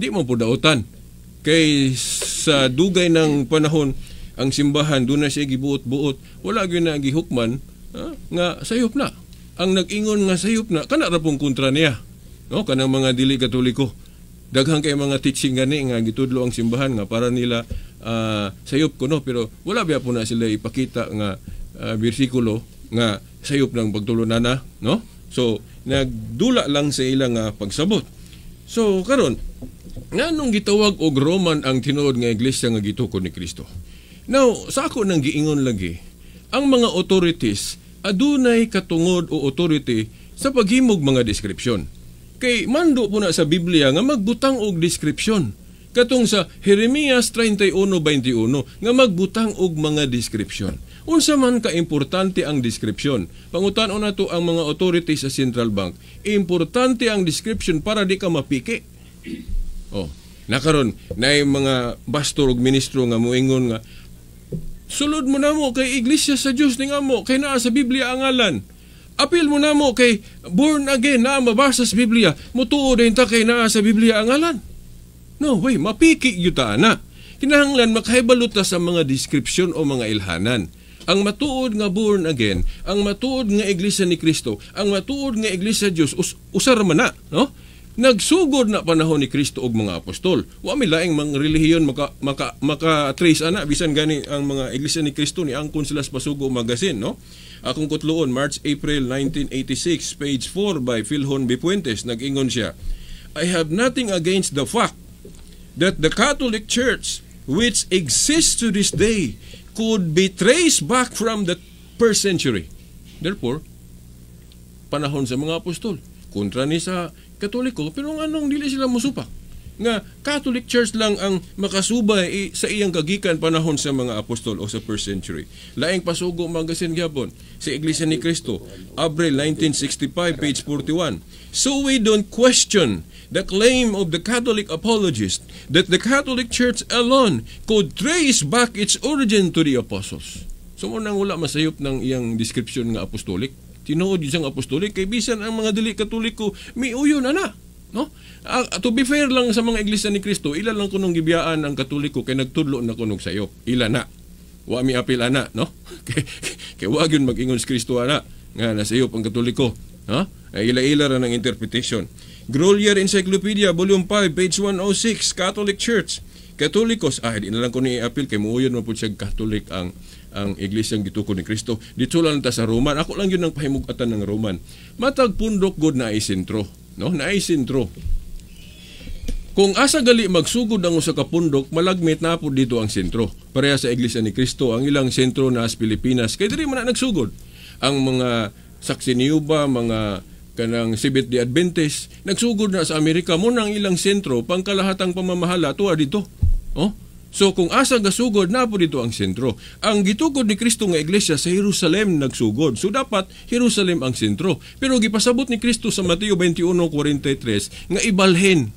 Di mo po dautan. Kay sa dugay ng panahon ang simbahan doon na siya gibuot-buot, wala gyud na gihukman nga sayop na. Ang nag-ingon nga sayop na kana ra pong kontra niya. No, kanang mga dili Katoliko. Daghan kay mga teaching gani nga gitudlo ang simbahan nga para nila sayop kuno, pero wala biya po na sila ipakita nga bersikulo nga sayop ng pagtulunan na, no? So nagdula lang sa ilang pagsabot. So karon, nganong gitawag og Roman ang tinuod nga iglesia nga gitukod ni Kristo? Now, sa ako nang giingon lagi, ang mga authorities adunay katungod o authority sa paghimog mga description. Kay mando po na sa Biblia nga magbutang og description. Katong sa Jeremias 31:21 nga magbutang og mga description. Unsa man ka-importante ang description? Pangutan-on nato ang mga authorities sa Central Bank. Importante ang description para di ka mapiki. Oh, nakaron naay mga pastor ug ministro nga moingon nga sulod mo namo kay iglesia sa Dios ning amo kay naa sa Biblia ang ngalan. Apil mo namo kay born again naa mabasa sa Biblia. Mutuo din ta kay naa sa Biblia ang ngalan. No way, mapiki gyud ta ana. Kinahanglan makahibalo ta sa mga description o mga ilhanan. Ang matuod nga born again, ang matuod nga iglesia ni Kristo, ang matuod nga iglesia Dios usar man na, no? Nagsugod na panahon ni Kristo og mga apostol. Wa may laing mga relihiyon maka maka maka trace ana bisan gani ang mga iglesia ni Kristo ni angkon sila sa Pasugo magazine, no? Akong kutloon March April 1986 page 4 by Philhon B. Puentes, nag-ingon siya, I have nothing against the fact that the Catholic Church, which exists to this day, could be traced back from the first century. Therefore, panahon sa mga apostol, kontra ni sa Katoliko, pero nganong dili sila mosupak? Nga Catholic Church lang ang makasubay sa iyang kagikan panahon sa mga apostol o sa first century. Laing Pasugo magazine gyapon sa Iglesia ni Cristo, Abril 1965, page 41. So we don't question the claim of the Catholic apologist that the Catholic Church alone could trace back its origin to the apostles. So mo nang wala masayop ng iyang description nga apostolic. Tinuod yun siyang apostolic kay bisan ang mga dili Katoliko miuyon ana, no? To be fair lang sa mga iglesia ni Kristo, ila lang kunong gibiyaan ang Katoliko kay nagtudlo na kunog sayop. Ila na. Wa mi apil ana, no? Kay wa gyud mag-ingon si Kristo ana nga nasayop ang Katoliko, ha? Ay ila-ila ra ng interpretation. Grolier Encyclopedia Volume 5 page 106, Catholic Church. Katolikos, di na lang ko ni apil kay muuyon man pud siya Catholic ang iglesia gitukod ni Kristo. Dito lang ta sa Roman. Ako lang yun ang pahimugatan ng Roman. Matag pundok god na ay sentro, no? Na ay sentro. Kung asa gali magsugod ang usa ka pundok, malagmit na pud dito ang sentro. Pareha sa Iglesia ni Kristo, ang ilang sentro na sa Pilipinas. Kay diri man na nagsugod ang mga saksi ni Yuba, mga Kanang Seventh Day Adventist, nagsugod na sa Amerika mo nang ilang sentro pangkalahatang pamamahala tuwa dito. Oh? So kung asa gasugod na po dito ang sentro. Ang gitukod ni Kristo nga iglesia sa Jerusalem nagsugod. So dapat Jerusalem ang sentro. Pero gipasabot ni Kristo sa Mateo 21:43 nga ibalhin.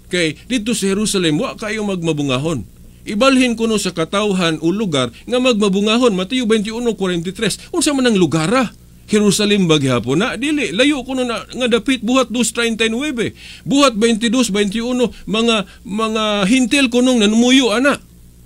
Kay dito sa Jerusalem wa kayo magmabungahon. Ibalhin kuno sa katawhan o lugar nga magmabungahon. Mateo 21:43. Unsa man ang lugar ah? Jerusalem ba gihapon na? Dili, layo kuno na nga dapit. Buhat 2:39. Buhat 22:21, mga hintil kunong nanumuyo ana.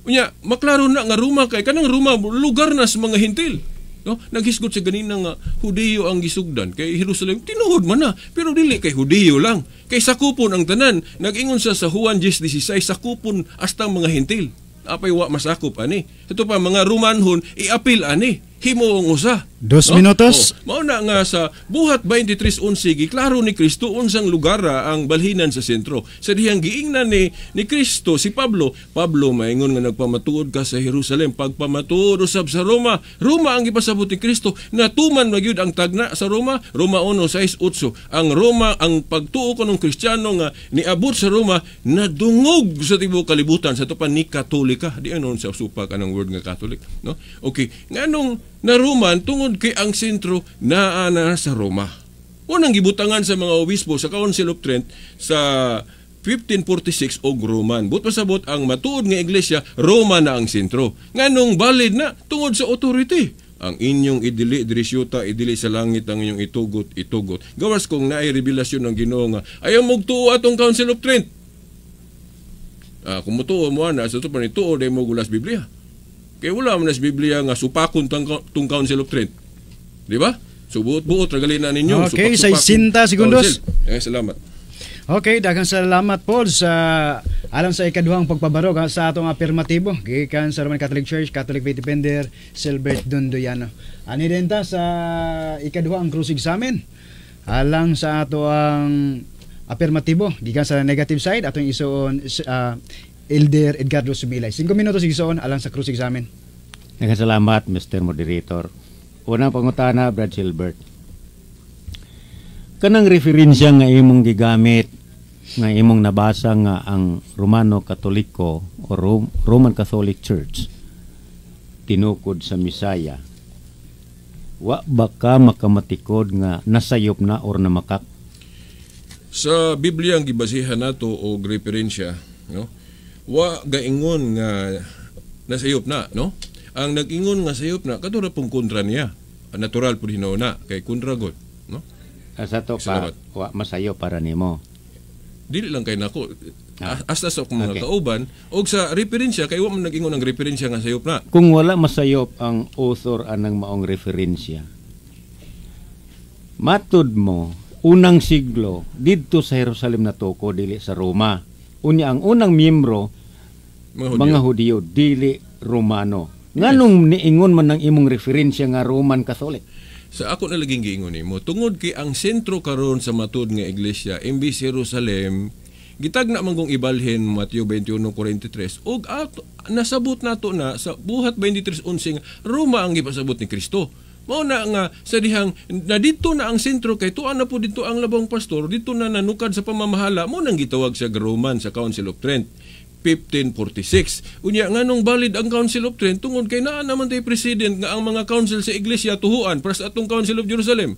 Unya, maklaro na nga Roma kay kanang Roma lugar na sa mga hintil. No? Naghisgot sa ganina nga Hudiyo ang gisugdan kay Jerusalem, tinuod man na, pero dili kay Hudiyo lang. Kay sakupon ang tanan. Nag-ingon sa Juan 10:16, sakupon hasta mga hintil. Apay wa masakop ani. Ito pa mga Romanhon iapil ani. Himo ang usa. Dos No? minutos. Oh, mao na nga sa Buhat 23:11 giklaro ni Kristo unsang lugar ang balhinan sa sentro. Sa dihang giingnan ni Kristo si Pablo, Pablo, maingon nga nagpamatuod ka sa Jerusalem, pagpamatuod usab sa Roma. Roma ang gipasabot ni Kristo, natuman magyud ang tagna sa Roma, Roma 1:6-8. Ang Roma, ang pagtuo ko ng Kristiyano nga niabot sa Roma, nadungog sa tibuok kalibutan sa tupan ni Katolika. Di anon sa supak anang word nga Catholic, no? Okay, nganong naruman tungod kay ang sentro naa na sa Roma. Unang gibutangan sa mga obispo sa Council of Trent sa 1546 og Roman. But pasabot ang matuod nga iglesia, Roma na ang sentro. Nganong valid na tungod sa authority. Ang inyong idili diri syuta, idili sa langit, ang inyong itugot, itugot. Gawas kung naay revelasyon ng Ginoo nga ayaw mogtuo atong Council of Trent. Kung mutuo mo ana sa pa ni tuo day mo gulas Biblia. Kay wala man sa Biblia nga supakon tung Council of Trent. Di ba? So buot-buot ra gali na ninyo. Okay, Supak-supakon. 60 segundos. Council. Eh, salamat. Okay, daghang salamat po sa alang sa ikaduhang pagpabarog ha, sa atong afirmatibo gikan sa Roman Catholic Church, Catholic Faith Defender Silbert Dondoyano. Ani din ta sa ikaduhang cross examine alang sa ato ang afirmatibo gikan sa negative side, atong isuon Elder Edgardo Sumilay. 5 minutos, isuon, alang sa cross examine. Daghang salamat, Mr. Moderator. Unang pangutana, Brad Silbert. Kanang referensya nga imong gigamit, nga imong nabasa nga ang Romano Katoliko o Roman Catholic Church tinukod sa Misaya. Wa ba ka makamatikod nga nasayop na or namakak? Sa Biblia ang gibasihan nato og referensya, no? Wa gaingon nga nasayop na, no? Ang nag-ingon nga sayop na kadto ra pong kontra niya. Natural pud hinuon na kay kontra god, no? Sa to ka, Salamat. wa masayo para nimo. Dili lang kay nako. Hasta sa akong mga kauban og sa referensya kay wa man nag-ingon ang referensya nga sayop na. Kung wala masayop ang author anang maong referensya, matud mo, unang siglo, didto sa Jerusalem na tuko, dili sa Roma. Unya ang unang miyembro, mga Hudyo. Mga Hudiyo, dili Romano. Nganong niingon man ang imong referensya nga Roman Catholic? Sa ako na laging giingon nimo, tungod kay ang sentro karon sa matud nga iglesia imbis Jerusalem, gitagna man kong ibalhin Mateo 21:43 ug ato, nasabot nato na sa Buhat 23:11 nga Roma ang gipasabot ni Kristo. Mao na nga sa dihang na didto na ang sentro kay tuan na po dito ang labong pastor, dito na nanukad sa pamamahala mo nang gitawag sa Roman sa Council of Trent 1546. Unya nganong valid ang Council of Trent? Tungod kay naa naman tay president nga ang mga council sa iglesia tuhuan para sa atong Council of Jerusalem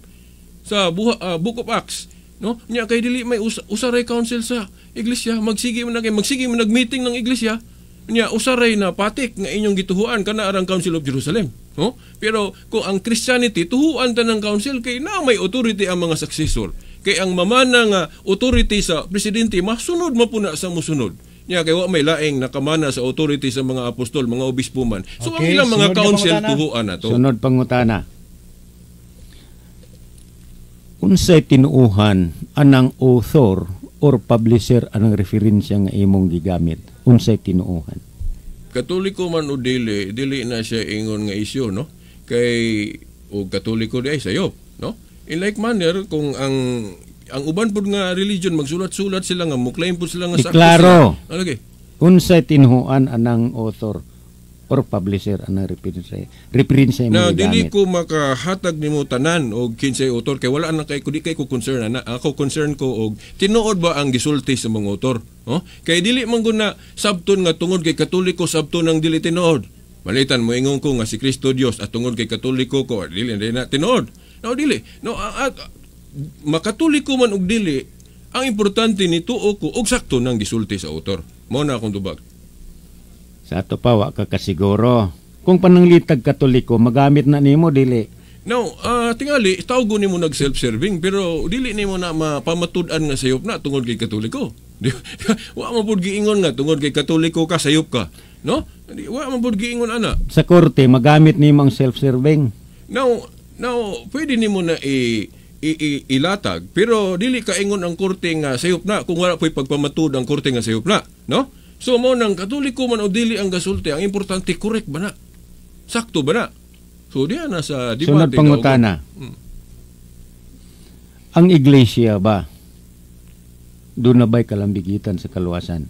sa Book of Acts, no? Unya kay dili may usaray council sa iglesia, magsige man na kay magsige man nag-meeting ng iglesia. Unya usaray na patik nga inyong gituhuan kana arang Council of Jerusalem, no? Pero kung ang Christianity tuhuan ta ng council kay na may authority ang mga successor. Kay ang mamana nga authority sa presidente masunod mapuna sa musunod. Nya kay wa may laing nakamana sa authority sa mga apostol, mga obispo man. So ang Okay, ilang mga sunod nga council pangutana. tuhuan na to. Sunod pangutana. Unsay tinuuhan anang author or publisher anang referensya nga imong gigamit? Unsay tinuuhan? Katoliko man o dili, dili na siya ingon nga isyu, no? Kay o Katoliko di ay sayop, no? In like manner kung ang uban pud nga religion magsulat-sulat sila nga mo-claim pud sila nga sakto Iklaro. sila. Ano lagi? Unsay tinuuhan anang author or publisher anang referensya Na mo dili gigamit? ko makahatag nimo tanan og kinsay author kay wala na kay ko, di kay ko concern ana. Ako, concern ko og tinuod ba ang gisulti sa mga author, oh? Kay dili man gud na sabton nga tungod kay Katoliko sabton ang dili tinuod. Malitan mo ingon ko nga si Kristo Dios at tungod kay Katoliko ko, dili na tinuod. No, dili no, makatoliko man og dili, ang importante ni tuo ko og sakto nang gisulti sa author. Mao na akong tubag. Sa ato pa, wa ka kasiguro. Kung pananglitag Katoliko, magamit na nimo, dili? Now, tingali, tawgo nimo nag self-serving pero dili nimo na mapamatud-an nga sayop na tungod kay Katoliko. Wa man pud giingon nga tungod kay Katoliko ka, sayop ka. No? Wa man pud giingon ana. Sa korte, magamit nimo ang self-serving? Now, pwede nimo na ilatag pero dili ka ingon ang korte nga sayop na kung wala po'y pagpamatud ang korte nga sayop na, no? So mo nang Katoliko man o dili ang gasulti, ang importante, correct ba na? Sakto ba na? So diya na sa debate. Sunod pangutana. Ang iglesia ba, doon na ba'y kalambigitan sa kaluwasan?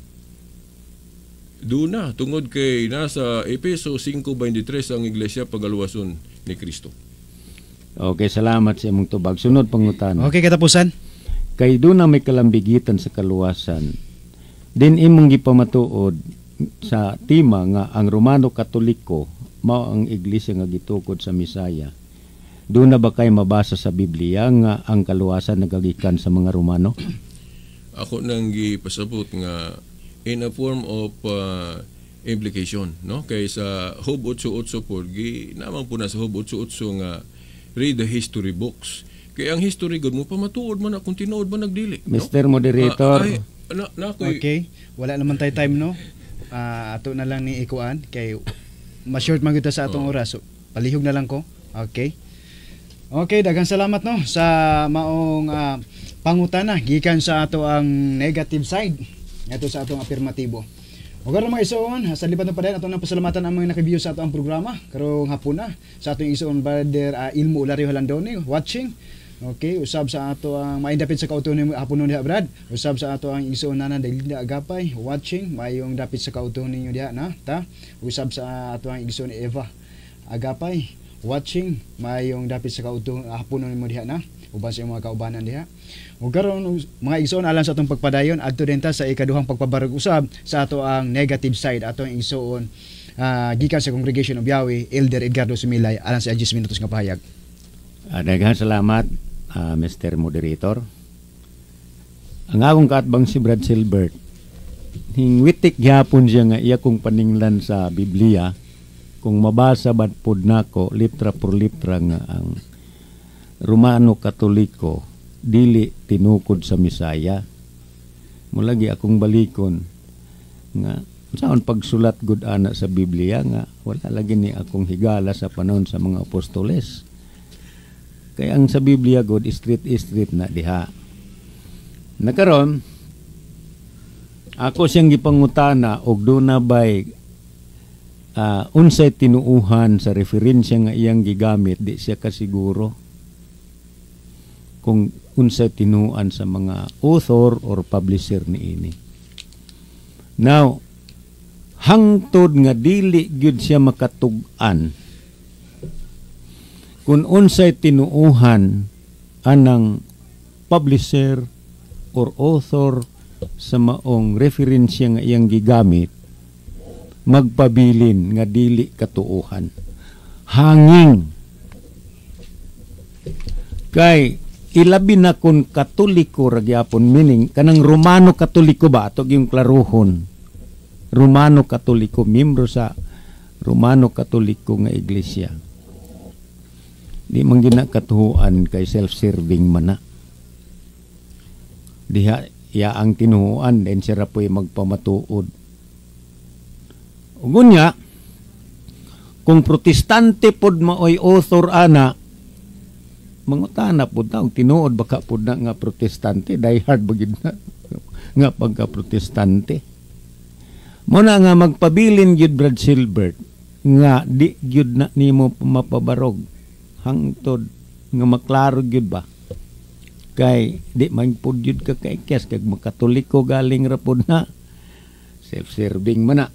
Doon na, tungod kay nasa Epeso 5:23 ang iglesia pagaluwason ni Kristo. Okay, salamat sa imong tubag. Sunod pangutana. Okay, katapusan. Kay doon na may kalambigitan sa kaluwasan, din imong gipamatuod sa tema nga ang Romano Katoliko mao ang iglesia nga gitukod sa Misaya. Doon na ba kay mabasa sa Biblia nga ang kaluwasan nagagikan sa mga Romano? Ako nang gipasabot nga in a form of implication, no? Kay sa Job 8:8 po gi naman po na sa Job 8:8 nga read the history books. Kay ang history gud mo pamatuod man na kung tinuod ba nagdili, no? Mr. Moderator. Ah, ay, na ako'y- Okay. Wala naman tayo time, no? Ah, ato na lang ni ikuan kay ma-short man gyud ta sa atong oras. So, palihog na lang ko. Okay. Okay, daghang salamat, no, sa maong pangutana gikan sa ato ang negative side ngadto sa atong afirmatibo. O karon, mga igsoon, sa lipat na pa ato nang pasalamatan ang mga naka-view sa ato ang programa karong hapuna, sa atong igsoon Brother Ilmo Ulario Halandone watching. Okay, usab sa ato ang maayong dapit sa kautuon nimo hapon diha, Brad. Usab sa ato ang igsoon Nana Delinda Agapay watching, maayong dapit sa kautuon ninyo diha na ta. Usab sa ato ang igsoon Eva Agapay watching, maayong dapit sa kautuon hapon nimo diha na uban sa imong mga kaubanan diha. Ug karon, mga igsoon, alang sa atong pagpadayon, adto din ta sa ikaduhang pagpabarog usab sa ato ang negative side, ato ang igsoon gikan sa Congregation of Yahweh, Elder Edgardo Sumilay, alang sa 10 minutos nga pahayag. Daghang salamat, Mr. Moderator. Ang akong kaatbang si Brad Silbert, hingwitik gyapon siya nga iya kong paninglan sa Biblia, kung mabasa ba pod nako litra por litra nga ang Romano Katoliko dili tinukod sa Misaya. Mulagi akong balikon nga saon pagsulat gud ana sa Biblia nga wala lagi ni akong higala sa panahon sa mga apostoles. Kaya ang sa Biblia god, straight straight na diha. Nakaron ako siyang gipangutana og duna bay unsay tinuuhan sa referensya nga iyang gigamit, di siya kasiguro kung unsay tinuan sa mga author or publisher niini. Now, hangtod nga dili gyud siya makatug-an kung unsay tinuuhan anang publisher or author sa maong referensya nga iyang gigamit, magpabilin nga dili katuuhan. Hanging kay ilabi na kung Katoliko ra gyapon, meaning kanang Romano Katoliko ba, ato yung klaruhon, Romano Katoliko, membro sa Romano Katoliko nga iglesia, di man gina katuhuan kay self-serving man na diha iya ang tinuhuan, then sira po'y magpamatuod. Ug unya kung Protestante pod maoy author ana, mangutana pod na og tinuod baka pod na nga Protestante, die hard ba gid na nga pagka Protestante. Mo na nga magpabilin gyud, Brad Silbert, nga di gyud na nimo mapabarog hangtod nga maklaro gyud ba, kay di man pud gyud ka kaikyas kag makatoliko galing ra pud na, self-serving man na.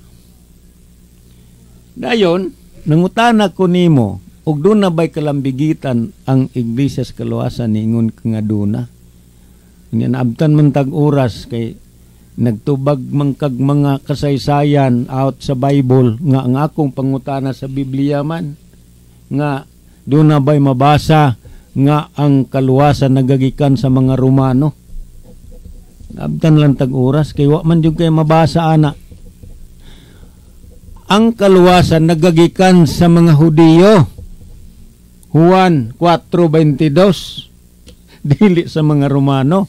Dayon, nangutana ko nimo, ug duna ba'y kalambigitan ang Iglesia sa Kaluwasan? Niingon ka nga duna. Nya naabtan man tag oras kay nagtubag man kag mga kasaysayan out sa Bible, nga ang akong pangutana, sa Biblia man nga duna ba'y mabasa nga ang kaluwasan nagagikan sa mga Romano? Naabtan lang tag oras kay wa man jud kay mabasa ana. Ang kaluwasan nagagikan sa mga Hudiyo, Juan 4:22, dili sa mga Romano.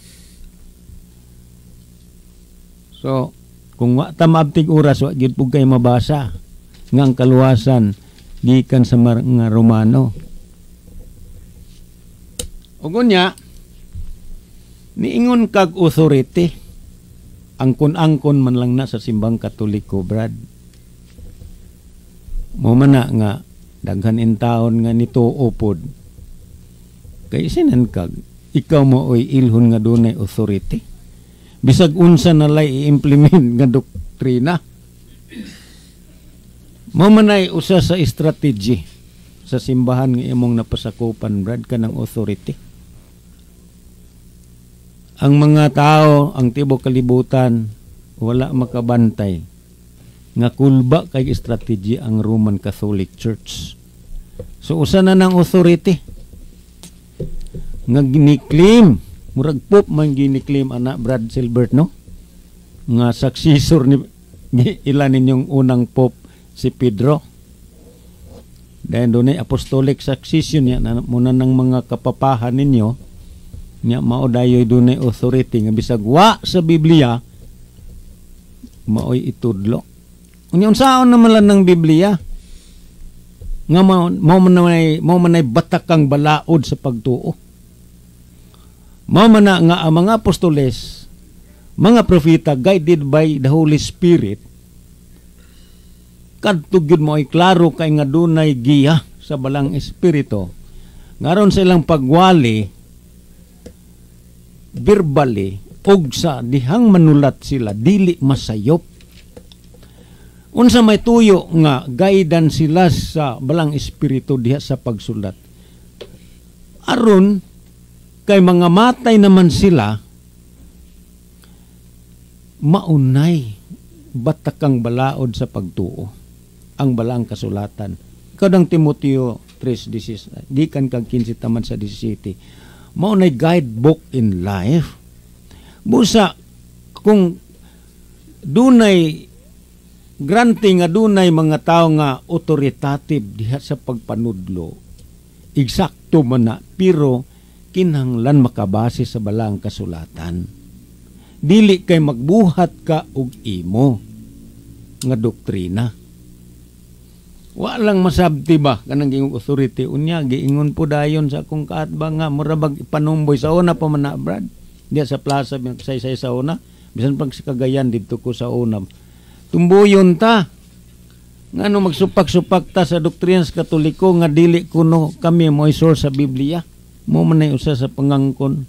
So kung wa ta maabtig oras, wa gyud pud kay mabasa nga ang kaluwasan gikan sa mga Romano. Ug unya, niingon kag authority, angkon-angkon man lang na sa Simbang Katoliko, Brad. Mo man na nga daghan in taon nga nituo pod kay sinan kag ikaw mo oy ilhon nga dunay authority bisag unsa na lay i-implement nga doktrina. Mo man ay usa sa strategy sa simbahan nga imong napasakupan, Brad, kanang authority. Ang mga tao, ang tibok kalibutan, wala makabantay nga kulba kay strategy ang Roman Catholic Church. So usa na ng authority nga gini-claim, murag Pope man gini-claim ana, Brad Silbert, no, nga successor ni ilan ninyong unang Pope, si Pedro. Dahil doon ay apostolic succession niya na muna ng mga kapapahan ninyo niya, mao dayoy dunay authority nga bisag wa sa Biblia maoy itudlo. Unya unsaon naman lang ng Biblia nga mao man ay batakang balaod sa pagtuo? Mao man na nga ang mga apostoles, mga propeta, guided by the Holy Spirit, kadto gyud mo ay klaro kay nga dunay giya sa Balang Espiritu ngaron sa ilang pagwali verbally og sa dihang manulat sila dili masayop. Unsa may tuyo nga guidance sila sa Balang Espiritu diha sa pagsulat? Aron kay mga matay naman sila, maunay batakang balaod sa pagtuo ang balang kasulatan. Kadang Timoteo 3:16 gikan kag 15 taman sa 17, maunay guidebook in life. Busa kung dunay granting nga dunay mga tao nga authoritative diha sa pagpanudlo, eksakto man na, pero kinahanglan makabase sa balang kasulatan, dili kay magbuhat ka og imo nga doktrina. Wa lang masabti ba kanang giingong authority. Unya giingon po dayon sa akong kaatbang nga mura bag ipanumboy sa una pa man na, Brad, diya sa plaza say sa una, bisan pag sa Cagayan didto ko sa una, tumbuyon ta ngano magsupak-supak ta sa doktrina sa Katoliko nga dili kuno kami mo source sa Biblia. Mo man ay usa sa pangangkon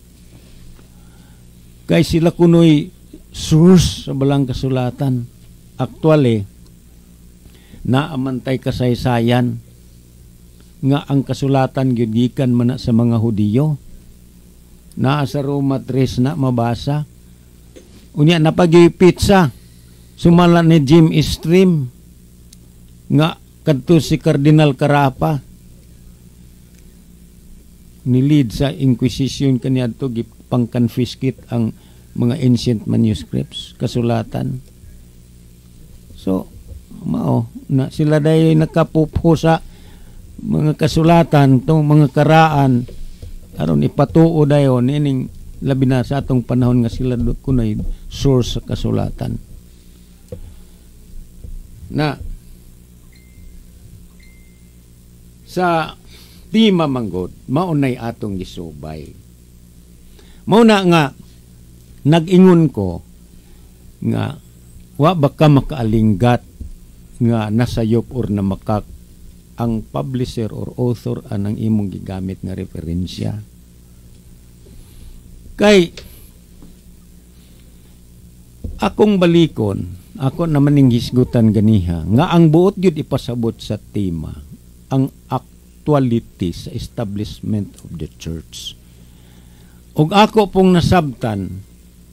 kay sila kunoy source sa balang kasulatan. Actually, naamantay kasaysayan nga ang kasulatan gyud gikan man na sa mga Hudiyo. Naa sa Roma 3 na mabasa. Unya napagi pizza sumala ni Jim Stream nga kadto si Cardinal Carapa ni-lead sa Inquisition kaniadto, gipang-confiscate ang mga ancient manuscripts, kasulatan. So mao na sila dahil nakapupho sa mga kasulatan tong mga karaan aron ipatuo dayon ining labi na sa atong panahon nga sila kunay source sa kasulatan na. Sa tema manggod, maunay atong gisubay. Mao na nga nag-ingon ko nga wa ba ka makaalinggat nga nasayop or namakak ang publisher or author anang imong gigamit nga referensya, kay Akong balikon, ako naman ning hisgutan ganiha nga ang buot gyud ipasabot sa tema ang actuality sa establishment of the church. Ug ako pong nasabtan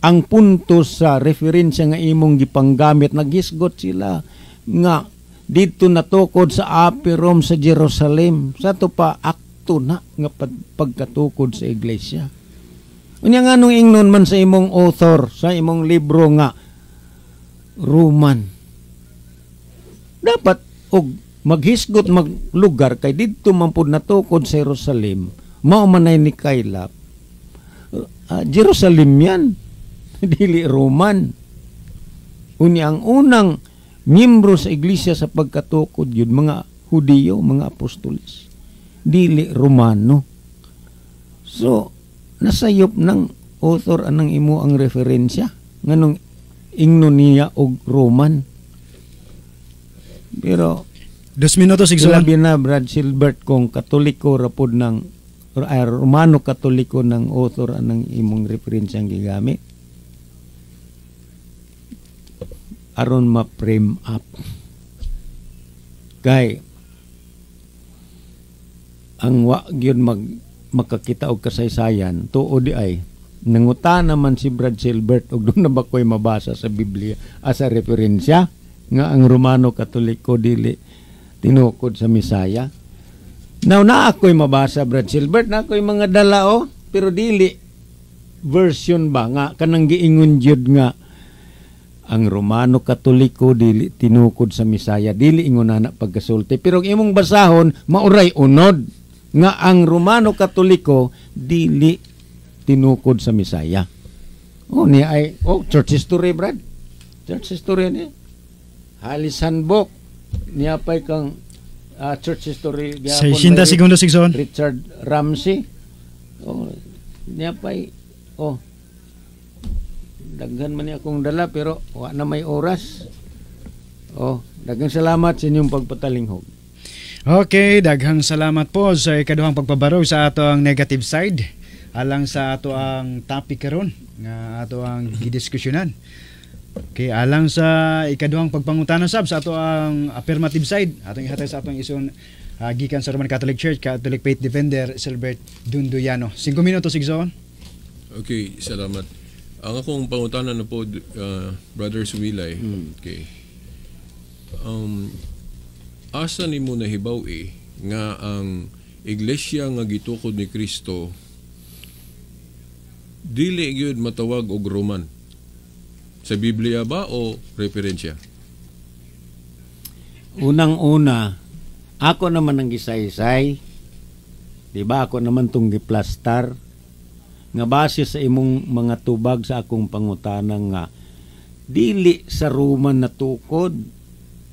ang punto sa referensya nga imong gipanggamit, naghisgot sila nga didto natukod sa Upper Room sa Jerusalem. Sa to pa akto na nga pagkatukod sa iglesia. Unya, nga nung ingnon man sa imong author sa imong libro nga Roman? Dapat og maghisgot maglugar kay didto man pud natukod sa Jerusalem, mao man ay ni kaylap. Jerusalem yan, dili Roman. Unya ang unang miyembro sa iglesia sa pagkatukod yun mga Hudiyo, mga apostoles, dili Romano. So nasayop ng author anang imo ang referensya, nganong ingno niya og Roman? Pero 2 minutos, igsoon. Labi na, Brad Silbert, kung Katoliko rapod ng Romano Katoliko ng author anang imong referensya ang gigamit aron ma-frame up, kay ang wa gyud mag makakita og kasaysayan tuo di ay nanguta naman si Brad Silbert og doon na ba ko'y mabasa sa Biblia as a referensya nga ang Romano Katoliko dili tinukod sa Misaya. Now, na ako'y mabasa, Brad Silbert, na ako'y mga dala oh, pero dili version ba nga kanang giingon jud nga ang Romano Katoliko dili tinukod sa Misaya, dili ingon na pagkasulti. Pero ang imong basahon mauray unod nga ang Romano Katoliko dili tinukod sa Misaya. Oh, niya ay oh, church history, Brad. Church history ni Halis Handbook. Niya pa'y kang church history gihapon 60 by segundos, igsoon. Richard Ramsey. Oh, niya pa'y oh, daghan man niya akong dala pero wa na may oras. Oh, daghang salamat sa inyong pagpatalinghog. Okay, daghang salamat po sa ikaduhang pagpabarog sa ato ang negative side alang sa ato ang topic karon nga ato ang gidiskusyonan. Okay, alang sa ikaduhang pagpangutana sab sa ato ang affirmative side, atong ihatag sa atong ison gikan sa Roman Catholic Church, Catholic Faith Defender Silbert Dunduyano. 5 minutos, igsoon. Okay, salamat. Ang akong pangutana na po, Brother Sumilay. Okay. Asa nimo nahibaw eh, nga ang iglesia nga gitukod ni Kristo dili gyud matawag og Roman? Sa Biblia ba o referensya? Unang-una, ako naman ang gisaysay. Di ba ako naman tong giplastar nga base sa imong mga tubag sa akong pangutana nga dili sa Roman natukod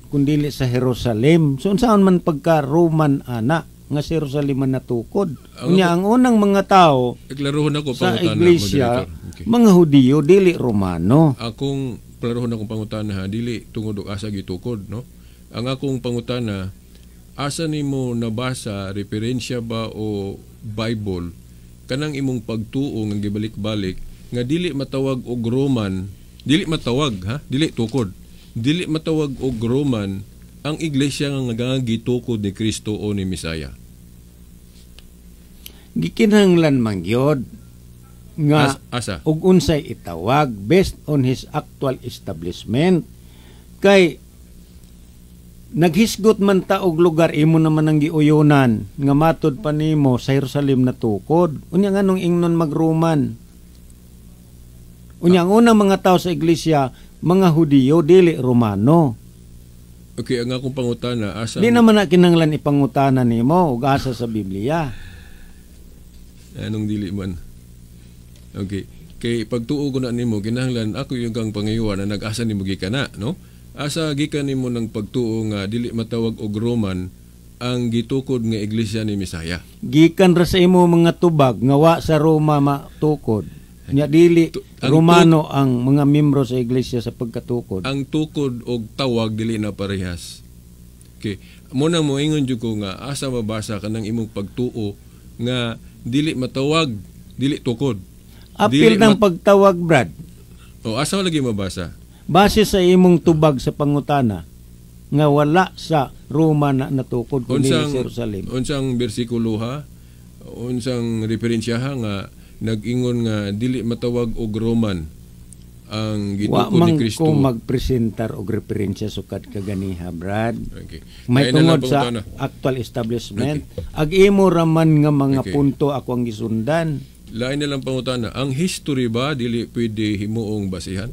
kun dili sa Jerusalem. So unsaon man pagka Roman ana nga sa Jerusalem man natukod? Ang Unya ang unang mga tao Klarohon ako sa pangutana, iglesia, moderator. Okay. mga Hudiyo, dili Romano. Akong klarohon akong pangutana ha, dili tungod og asa gitukod, no? Ang akong pangutana, asa nimo nabasa, referensya ba o Bible, kanang imong pagtuo nga gibalik-balik nga dili matawag og Roman, dili matawag ha, dili tukod, dili matawag og Roman ang iglesia nga gitukod ni Kristo o ni Misaya? Gikinahanglan man gyud nga Asa? Og unsay itawag based on his actual establishment, kay naghisgot man ta og lugar, imo naman ang giuyonan nga matod pa nimo sa Jerusalem natukod. Unya, nganong ingnon mag-Roman? Unya ang unang mga tao sa iglesia mga Hudiyo, dili Romano. Okay, ang akong pangutana, asa Di naman na kinahanglan ipangutana nimo og asa sa Biblia. Anong dili man? Okay. Kay pagtuo ko na nimo, kinahanglan ako yung kang pangayuan na nag-asa nimo gikan na, no? Asa gikan nimo ng pagtuo nga dili matawag og Roman ang gitukod nga iglesia ni Misaya? Gikan ra sa imo mga tubag nga wa sa Roma matukod. Nya dili Ang Romano ang mga miyembro sa iglesia sa pagkatukod. Ang tukod og tawag dili na parehas. Okay. Mo nang moingon jud ko nga asa mabasa kanang imong pagtuo nga dili matawag, dili tukod. Apil Dili ng pagtawag, Brad. O asa lagi mabasa? Base sa imong tubag sa pangutana nga wala sa Roma na natukod kundi sa Jerusalem. Unsang bersikulo ha? Unsang referensya ha nga nag-ingon nga dili matawag og Roman ang Wa gitukod ni man Kristo? ko magpresentar og referensya sukad kaganiha, Brad. Okay. May Kaya na lang tungod sa pangutana. actual establishment. Ag imo raman nga mga punto ako ang gisundan. Lain na lang pangutana. Ang history ba dili pwede himuong basihan?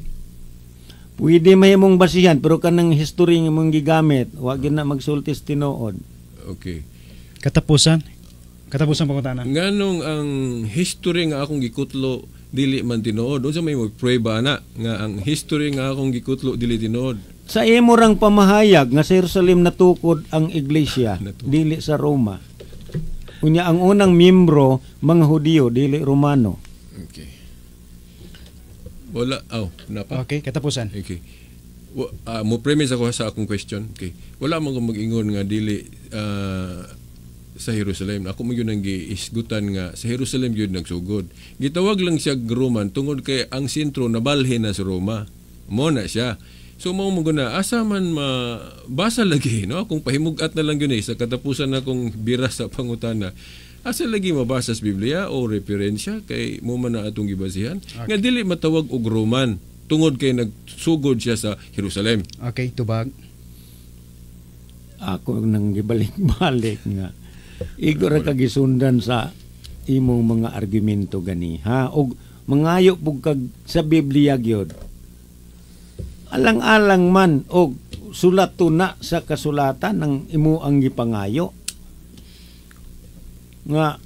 Pwede mahimong basihan pero kanang history nga imong gigamit, wa gyud na magsulti sa tinuod. Okay. Katapusan. Katapusan, pangutana. Nganong ang history nga akong gikutlo dili man tinuod? Unsa may mo prueba na nga ang history nga akong gikutlo dili tinuod? Sa imo rang pamahayag nga sa Jerusalem natukod ang iglesia, Natukod. dili sa Roma. Unya ang unang miyembro mga Hudiyo, dili Romano. Okay. Wala, aw, napa. Okay, katapusan. Okay. Mo premise ako sa akong question. Okay. Wala man ko mag-ingon nga dili sa Jerusalem. Ako man gyud ang giisgutan nga sa Jerusalem gyud nagsugod. Gitawag lang siya Roman tungod kay ang sentro nabalhin na sa Roma. Mo na siya. So mao mo guna asa man mabasa lagi, no, kung pahimugat na lang yun eh sa katapusan na kong bira sa pangutana. Asa lagi mabasa sa Biblia o referensya kay mo man na atong gibasihan nga dili matawag og Roman tungod kay nagsugod siya sa Jerusalem? Okay, tubag. Ako nang gibalik-balik nga igo ra ka gisundan sa imong mga argumento ganiha og mangayo pug kag sa Biblia gyud, alang-alang man og sulat to na sa kasulatan ng imo ang gipangayo nga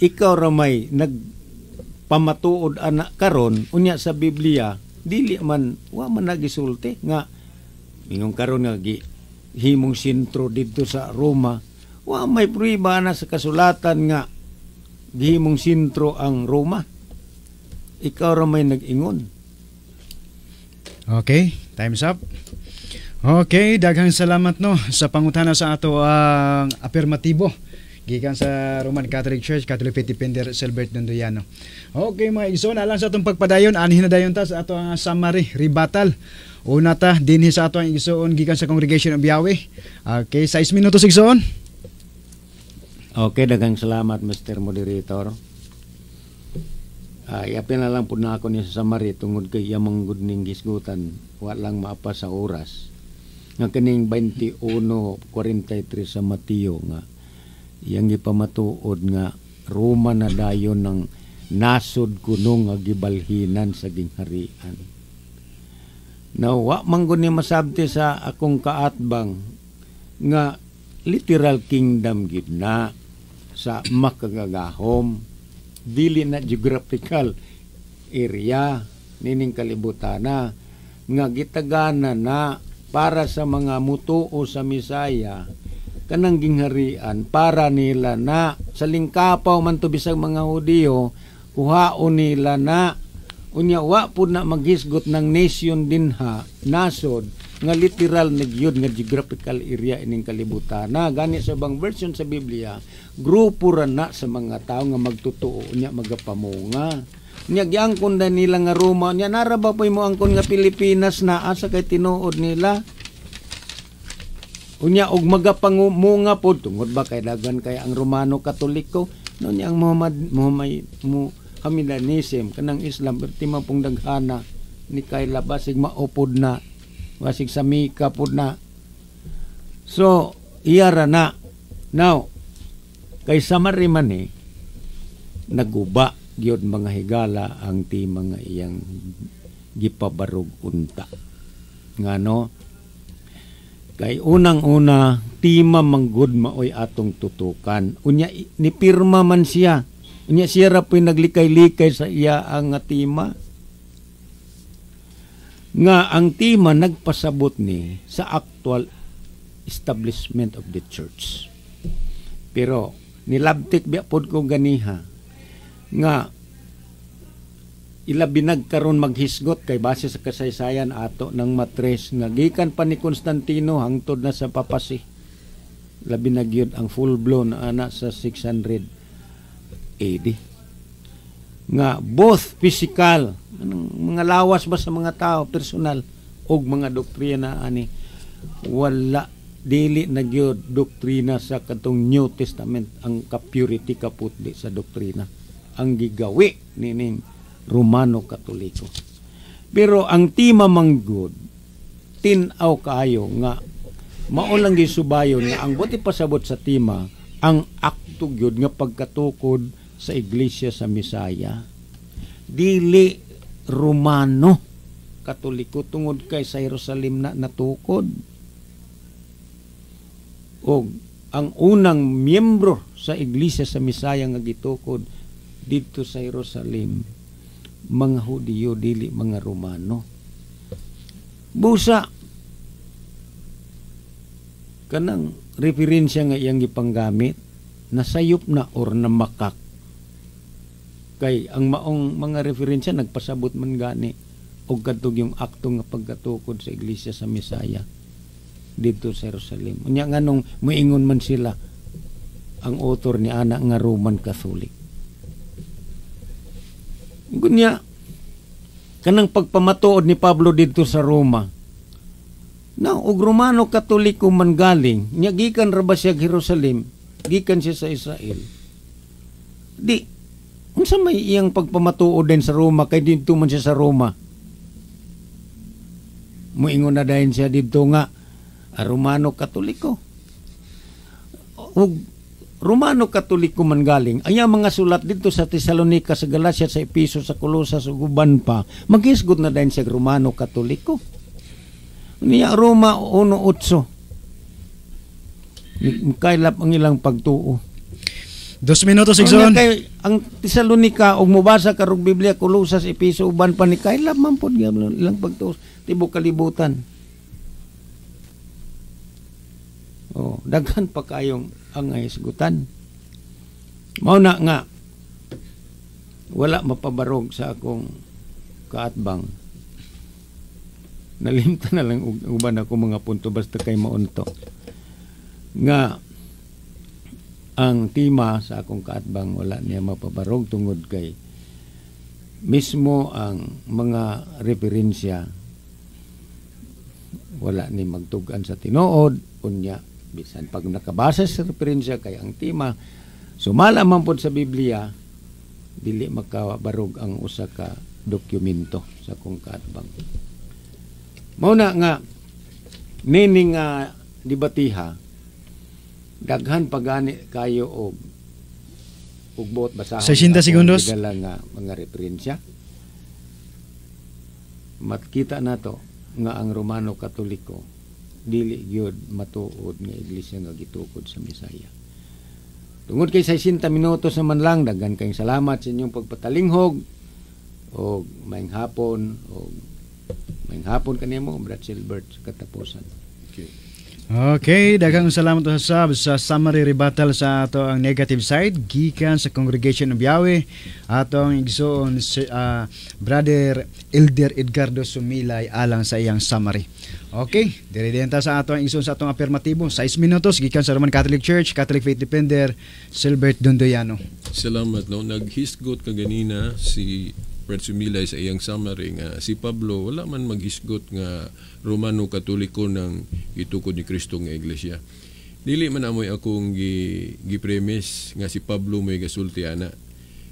ikaw ra may nagpamatuod ana karon. Unya sa Biblia dili man, wa man nagisulti nga ingon karon nga gi himong sentro didto sa Roma. Wa may prueba na sa kasulatan nga gihimong sentro ang Roma. Ikaw ra may nag-ingon. Okay, time's up. Okay, daghang salamat, no, sa pangutana sa ato ang apirmatibo gikan sa Roman Catholic Church, Catholic Faith Defender Silbert Dondoyano. Okay, mga igsoon, alang sa atong pagpadayon, anhin na dayon ta sa ato ang summary, rebuttal. Una ta dinhi sa ato ang igsoon gikan sa Congregation of Yahweh. Okay, 6 minutos, igsoon. Okay, daghang salamat, Mr. Moderator. Iapil na lang po na ako niya sa summary tungod kay yamang gud ning gisgutan, wa lang maapa sa oras. Nga kining 21:43 sa Mateo nga iyang gipamatuod nga Roma na dayon ng nasod kuno nga gibalhinan sa gingharian. Now, wa man gud ni masabti sa akong kaatbang nga literal kingdom gid na sa makagagahom, dili na geographical area nining kalibutana nga gitagana na para sa mga mutuo sa Misaya kanang gingharian. Para nila na sa lingkapaw man to bisag mga Hudiyo, kuhaon nila na. Unya wa pud na maghisgot ng nation dinha, nasod nga literal na gyud nga geographical area ining kalibutan na. Gani sa ubang version sa Biblia, grupo ra na sa mga tao nga magtotoo nya magapamunga. Nya giangkon na nila nga Roma. Nya nara ba po'y mo angkon nga Pilipinas na? Asa kay tinuod nila? Unya og magapangumunga pod tungod ba kay daghan kay ang Romano Katoliko, no? Nya ang Muhammad Muhammad Muhammedanism, kanang Islam, perti man pong daghana ni kay basig maupod na, basig sa Mika pod na. So iyara na. Now kay summary man eh, naguba gyud, mga higala, ang tema nga iyang gipabarog unta. Ngano? Kay unang-una, tema manggod maoy atong tutukan. Unya nipirma man siya. Unya siya ra po'y naglikay-likay sa iya ang nga tema. Nga ang tema nagpasabot ni sa actual establishment of the church. Pero nilabtik biya pod ko ganiha nga ilabi nagkaron maghisgot kay base sa kasaysayan ato ng matres nga gikan pa ni Constantino hangtod na sa papacy. Labi na gyud ang full blown ana sa 600 AD nga both physical Anong mga lawas ba sa mga tao personal og mga doktrina ani, wala, dili na gyud doktrina sa katong New Testament ang ka-purity, kaputli sa doktrina ang gigawi nining Romano Katoliko. Pero ang tema manggod, tin-aw kaayo nga mao lang gisubayon nga ang buot ipasabot sa tema, ang akto gyud nga pagkatukod sa Iglesia sa Misaya, dili Romano Katoliko, tungod kay sa Jerusalem na natukod og ang unang miyembro sa Iglesia sa Misaya nga gitukod didto sa Jerusalem, mga Hudiyo, dili mga Romano. Busa kanang referensya nga iyang gipanggamit, nasayop na or namakak, kay ang maong mga referensya nagpasabot man gani og kadtong yung akto nga pagkatukod sa Iglesia sa Misaya didto sa Jerusalem. Unya nganong moingon man sila ang author ni ana nga Roman Catholic? Gunya kanang pagpamatuod ni Pablo didto sa Roma na og Romano Katoliko man galing nya, gikan ra ba siya Jerusalem, gikan siya sa Israel, di unsa may iyang pagpamatuod din sa Roma kay didto man siya sa Roma? Moingon na dayon siya didto nga Romano Katoliko. Ug Romano Katoliko man galing, ay ang mga sulat dito sa Tesalonica, sa Galacia, sa Episo, sa Colosas ug uban pa, maghisgot na dayon siya Romano Katoliko. Niya Roma 1:8. Kailap ang ilang pagtuo. 2 minutos, Ang Igsoon. Kay ang Tesalonica, ug mobasa ka rog Biblia, Colosas, Episo, uban pa, ni kailap man pod nga ilang pagtuo tibok kalibutan. Oh, daghan pa kayong ang hisgutan. Mao na nga wala mapabarog sa akong kaatbang. Nalimtan na lang uban ako mga punto, basta kay maunto. Nga ang tema sa akong kaatbang wala niya mapabarog tungod kay mismo ang mga referensya wala ni magtugan sa tinuod. Unya bisan pag nakabasa sa referensya, kay ang tema sumala man pod sa Biblia, dili makabarog ang usa ka dokumento sa akong kaatbang. Mao na nga nini nga debatiha, daghan pa gani kayo og buot basahon 60 akong segundos. gidala nga mga referensya. Makita nato nga ang Romano Katoliko dili gyud matuod nga iglesia nga gitukod sa Misaya. Tungod kay 60 minutos naman lang, daghan kayong salamat sa inyong pagpatalinghog og maayong hapon, og maayong hapon kanimo, Brad Silbert, sa katapusan. Okay. Okay, daghang salamat sa sab sa summary rebuttal sa ato ang negative side gikan sa Congregation of Yahweh, atong igsoon si Brother Elder Edgardo Sumilay alang sa iyang summary. Okay, diri din ta sa ato ang igsoon sa atong afirmatibo. 6 minutos gikan sa Roman Catholic Church, Catholic Faith Defender Silbert Dondoyano. Salamat, no. Naghisgot kaganina si Brad Sumilay sa iyang summary nga si Pablo wala man maghisgot nga Romano Katoliko ng itukod ni Kristo nga iglesia. Dili man amoy akong gi-premise nga si Pablo may gasulti ana.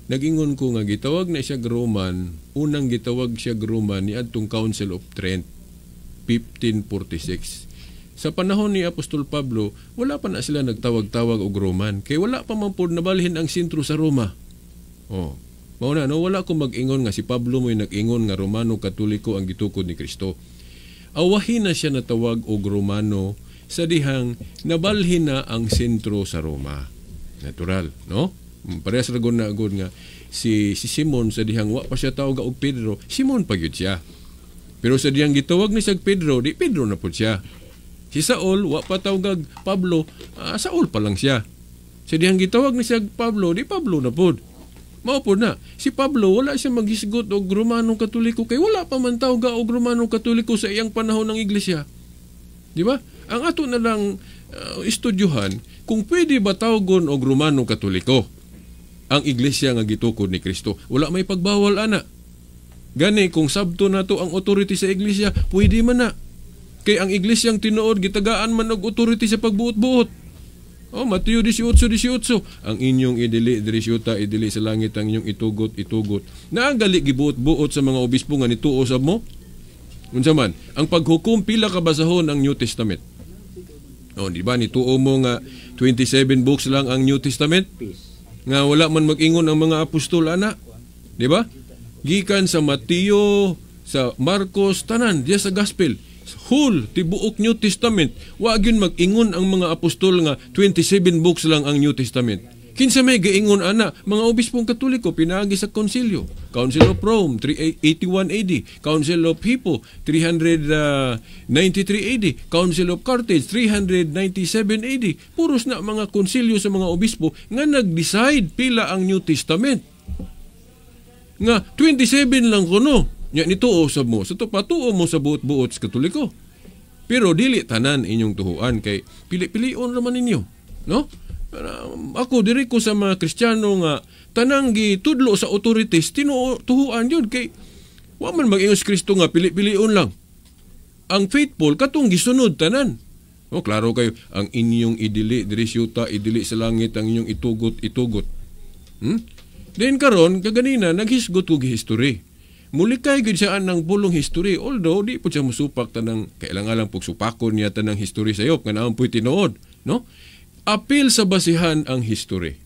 Nagingon ko nga gitawag na siya Roman, unang gitawag siya Roman ni adtong Council of Trent 1546. Sa panahon ni Apostol Pablo, wala pa na sila nagtawag-tawag og Roman kay wala pa man pod nabalhin ang sentro sa Roma. Oh. Mao na, no, wala ko mag-ingon nga si Pablo mo'y nag-ingon nga Romano Katoliko ang gitukod ni Kristo. Awahin na siya natawag og Romano sa dihang nabalhin na ang sentro sa Roma. Natural, no? Parehas ra gud na gud nga si si Simon, sa dihang wa pa siya tawag og Pedro, Simon pa gyud siya. Pero sa dihang gitawag ni siya Pedro, di Pedro na pud siya. Si Saul, wa pa tawag Pablo, Saul pa lang siya. Sa dihang gitawag ni siya Pablo, di Pablo na pud. Mao pud na. Si Pablo wala siya maghisgot og Romano Katoliko kay wala pa man tawga og Romano Katoliko sa iyang panahon ng iglesia. Di ba? Ang ato na lang estudyuhan kung pwede ba tawgon og Romano Katoliko ang iglesia nga gitukod ni Kristo. Wala may pagbawal ana. Gani kung sabto nato ang authority sa iglesia, pwede man na. Kay ang iglesyang tinuod gitagaan man og authority sa pagbuot-buot. Oh, Mateo 18:18. Ang inyong idili diri sa yuta, idili sa langit, ang inyong itugot, itugot. Naagali gibuot-buot sa mga obispo nga nituo sab mo. Unsa man, ang paghukom, pila ka basahon ang New Testament? Oh, di ba nituo mo nga 27 books lang ang New Testament? Nga wala man mag-ingon ang mga apostol ana. Di ba? Gikan sa Mateo, sa Marcos, tanan diya sa Gospel. Whole tibuok New Testament, wa gyud mag-ingon ang mga apostol nga 27 books lang ang New Testament. Kinsa may gaingon ana? Mga obispong Katoliko pinaagi sa konsilyo. Council of Rome 381 AD, Council of Hippo 393 AD, Council of Carthage 397 AD. Puros na mga konsilyo sa mga obispo nga nag-decide pila ang New Testament. Nga 27 lang kuno. Nya nituo sab mo. Sa to patuo mo sa buot-buot sa Katoliko. Pero dili tanan inyong tuhuan kay pili-pilion raman ninyo, no? Ako diri ko sa mga Kristiyano nga tanang gitudlo sa authorities tinuo tuhuan yun kay wa man mag-ingon si Kristo nga pili-pilion lang. Ang faithful katong gisunod tanan. Oh, klaro kayo, ang inyong idili diri sa yuta, idili sa langit, ang inyong itugot, itugot. Then karon kaganina naghisgot kog history. Mulikay gid siya ng pulong history, although di po siya musupak tanang kailangan lang pug supakon niya tanang history sayop nga naman po'y tinuod, no? Apil sa basihan ang history.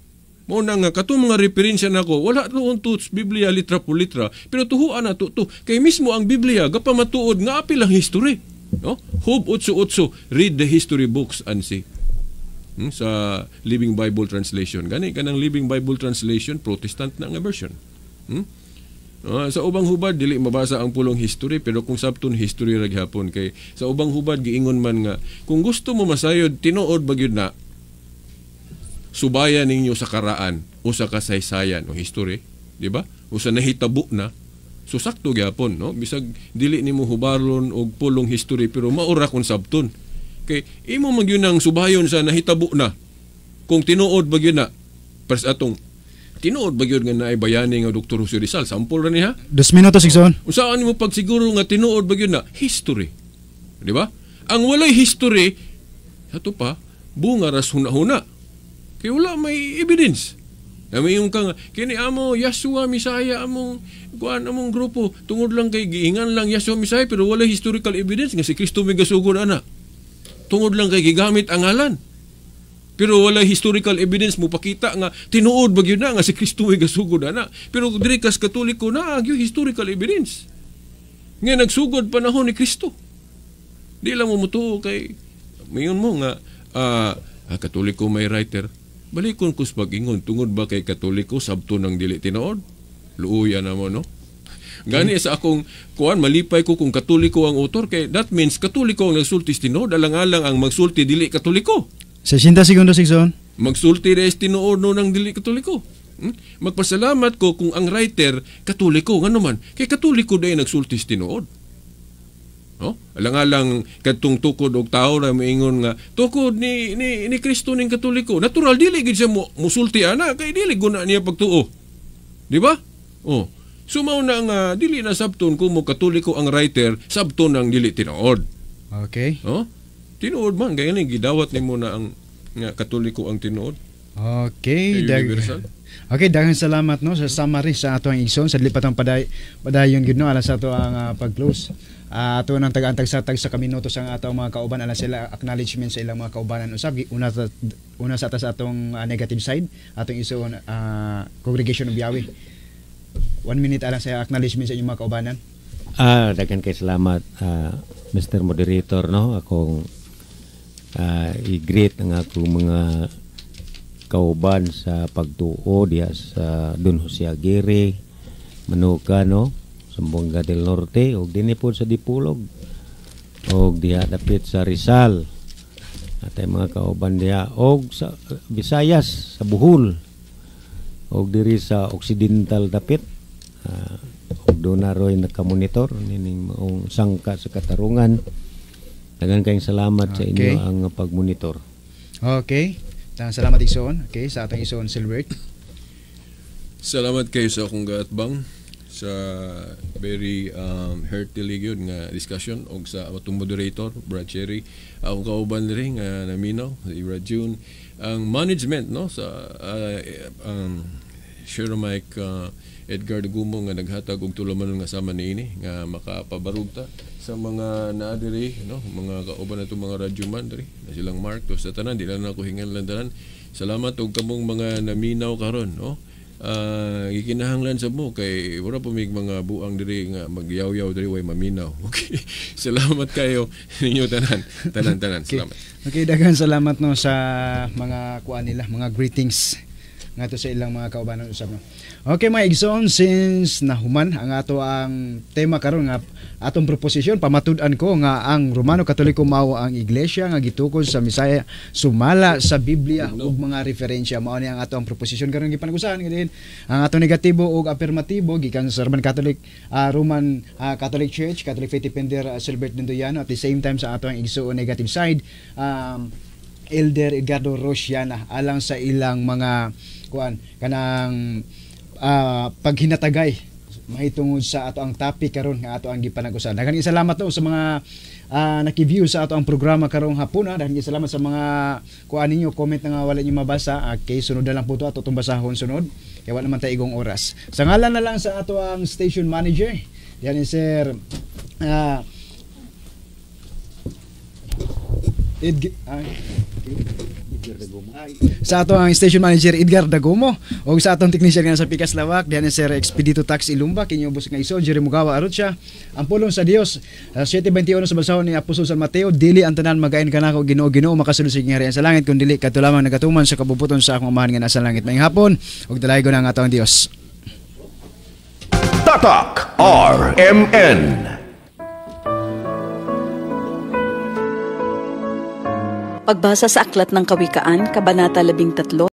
Mo na nga katong mga referensya nako wala tuon to sa Biblia litra po litra, pero tuhuan na to to kay mismo ang Biblia gapamatuod nga apil ang history, no? Job 8:8, "Read the history books and see." Sa Living Bible Translation. Gani kanang Living Bible Translation, Protestant na nga version. Sa ubang hubad dili mabasa ang pulong history, pero kung sabton, history ra gihapon, kay sa ubang hubad giingon man nga kung gusto mo masayod tinuod ba gyud na, subayan ninyo sa karaan o sa kasaysayan o history, di ba? O sa nahitabo na. So sakto gyapon, no? Bisag dili nimo hubaron og pulong history, pero maura kung sabton. Kay imo man gyud ang subayon sa nahitabo na. Kung tinuod ba gyud na, pers atong tinuod ba gyud nga naay bayani nga Dr. Jose Rizal, sample ra ni ha. 2 minutos, igsoon. Unsaon nimo pagsiguro nga tinuod ba gyud na? History. Di ba? Ang walay history, ato pa, bunga ras huna-huna. Kay wala may evidence. Na yung kang kini amo Yahshua Messiah among kuan, among grupo, tungod lang kay giingan lang Yahshua Messiah, pero wala historical evidence nga si Kristo may gasugod ana. Tungod lang kay gigamit ang ngalan. Pero wala historical evidence mo pakita nga tinuod ba gyud na nga si Kristo may gasugod ana. Pero diri kas Katoliko na gyud historical evidence nga nagsugod panahon ni Kristo. Di lang mo mutuo kay mayon mo nga Katoliko may writer. Balikon ko sa pag-ingon, tungod ba kay Katoliko sabto ng dili tinuod? Luuya na mo, no? Gani sa akong kuan, malipay ko kung Katoliko ang author kay that means Katoliko ang nagsulti tinuod, alang-alang ang magsulti dili Katoliko. 60 segundos, igsoon. Magsulti res tinuod no ng dili Katoliko. Magpasalamat ko kung ang writer Katoliko, ngano man kay Katoliko dahil nagsulti tinuod. No? Alang-alang kadtong tukod og tao na moingon nga tukod ni Kristo ning Katoliko. Natural dili gid siya mo musulti ana kay dili guna niya pagtuo. Di ba? Oh. So mao na nga dili na sabton kung mo Katoliko ang writer, sabton ang dili tinuod. Oh? Tinuod man kay ni gidawat nimo na ang nga Katoliko ang tinuod. Okay, Kay universal. Okay, daghang salamat, no, sa summary sa ato ang igsoon sa dili patang padayon gyud, no, alas sa ato ang pag-close. Ato nang tagaan sa tag sa kaminutos ang ato mga kauban alas sila acknowledgement sa ilang mga kaubanan usab. Una sa ata sa atong negative side, atong igsoon Congregation of Yahweh. 1 minute alang sa acknowledgement sa inyong mga kaubanan. Daghan kay salamat, Mr. Moderator, no. Akong i-greet ang akong mga kauban sa pagtuo diha sa Don Jose Aguirre, Manuka, no, Zamboanga del Norte, ug dinhi pod sa Dipolog ug diha dapit sa Rizal atay mga kauban diha, og sa Visayas, sa Bohol, ug diri sa Occidental dapit, ug doon na roy nakamonitor nining maong sangka sa katarungan. Daghan kayong salamat sa inyo ang pagmonitor. Okay. Daghang salamat, igsoon. Okay, sa atong igsoon Silbert. Salamat kayo sa akong gaatbang. Sa very heartily gyud nga discussion og sa atong moderator, Brad Cherry, akong kauban diri nga naminaw, si Brad June, ang management, no, sa Sir Mike Edgar Dugumo nga naghatag og tulumanon nga sama niini nga makapabarug ta sa mga naa diri, no, mga kauban nato, mga radyoman diri na silang Mark to sa tanan, di lang nako hinganlan tanan. Salamat og kamong mga naminaw karon, no. Gikinahanglan sa mo kay wala pa mig mga buang diri nga magyawyaw diri, way maminaw. Okay, salamat kayo ninyo tanan, tanan, tanan. Salamat. Okay, daghan salamat, no, sa mga kuan nila, mga greetings ngadto sa ilang mga kaubanan usab, no. Okay, mga igsoon, since nahuman ang ato ang tema karon nga atong proposisyon, pamatud-an ko nga ang Romano Katoliko mao ang iglesia nga gitukod sa Misaya sumala sa Biblia ug mga referensya. Mao ni ang ato ang proposisyon karon gipanag-usahan nga diin ang atong negatibo ug afirmatibo gikan sa Roman Catholic Church, Catholic Faith Defender Silbert Dindoyano, at the same time sa ato ang igsoon negative side, Elder Edgardo Rosiana, alang sa ilang mga kuan kanang paghinatagay mahitungod sa ato ang topic karon nga ato ang gipanag-usahan. Daghang salamat, no, sa mga naki-view sa ato ang programa karong hapon. Daghang salamat sa mga kuan ninyo, comment na nga wala niyo mabasa. Okay, sunod na lang po to, ato itong basahon sunod. Kaya wala naman tayo igong oras. Sa ngalan na lang sa ato ang station manager, yan ni Sir Ed, sa ato ang station manager Edgar Dagomo o sa atong technician nga sa Pikas Lawak diyan ni Sir Expedito Tax Ilumba, kinyo bus nga iso Jerry Mugawa Arocha. Ang pulong sa Dios, 7:21 sa basahon ni Apostol San Mateo: "Dili ang tanan magain kanako, Ginoo, Ginoo, makasulod sa gingharian sa langit, kun dili kadto lamang nagatuman sa kabubut-on sa akong Amahan nga nasa langit." Maayong hapon ug dalaygon ang atong Dios. Tatak RMN. Pagbasa sa Aklat ng Kawikaan, Kabanata 13,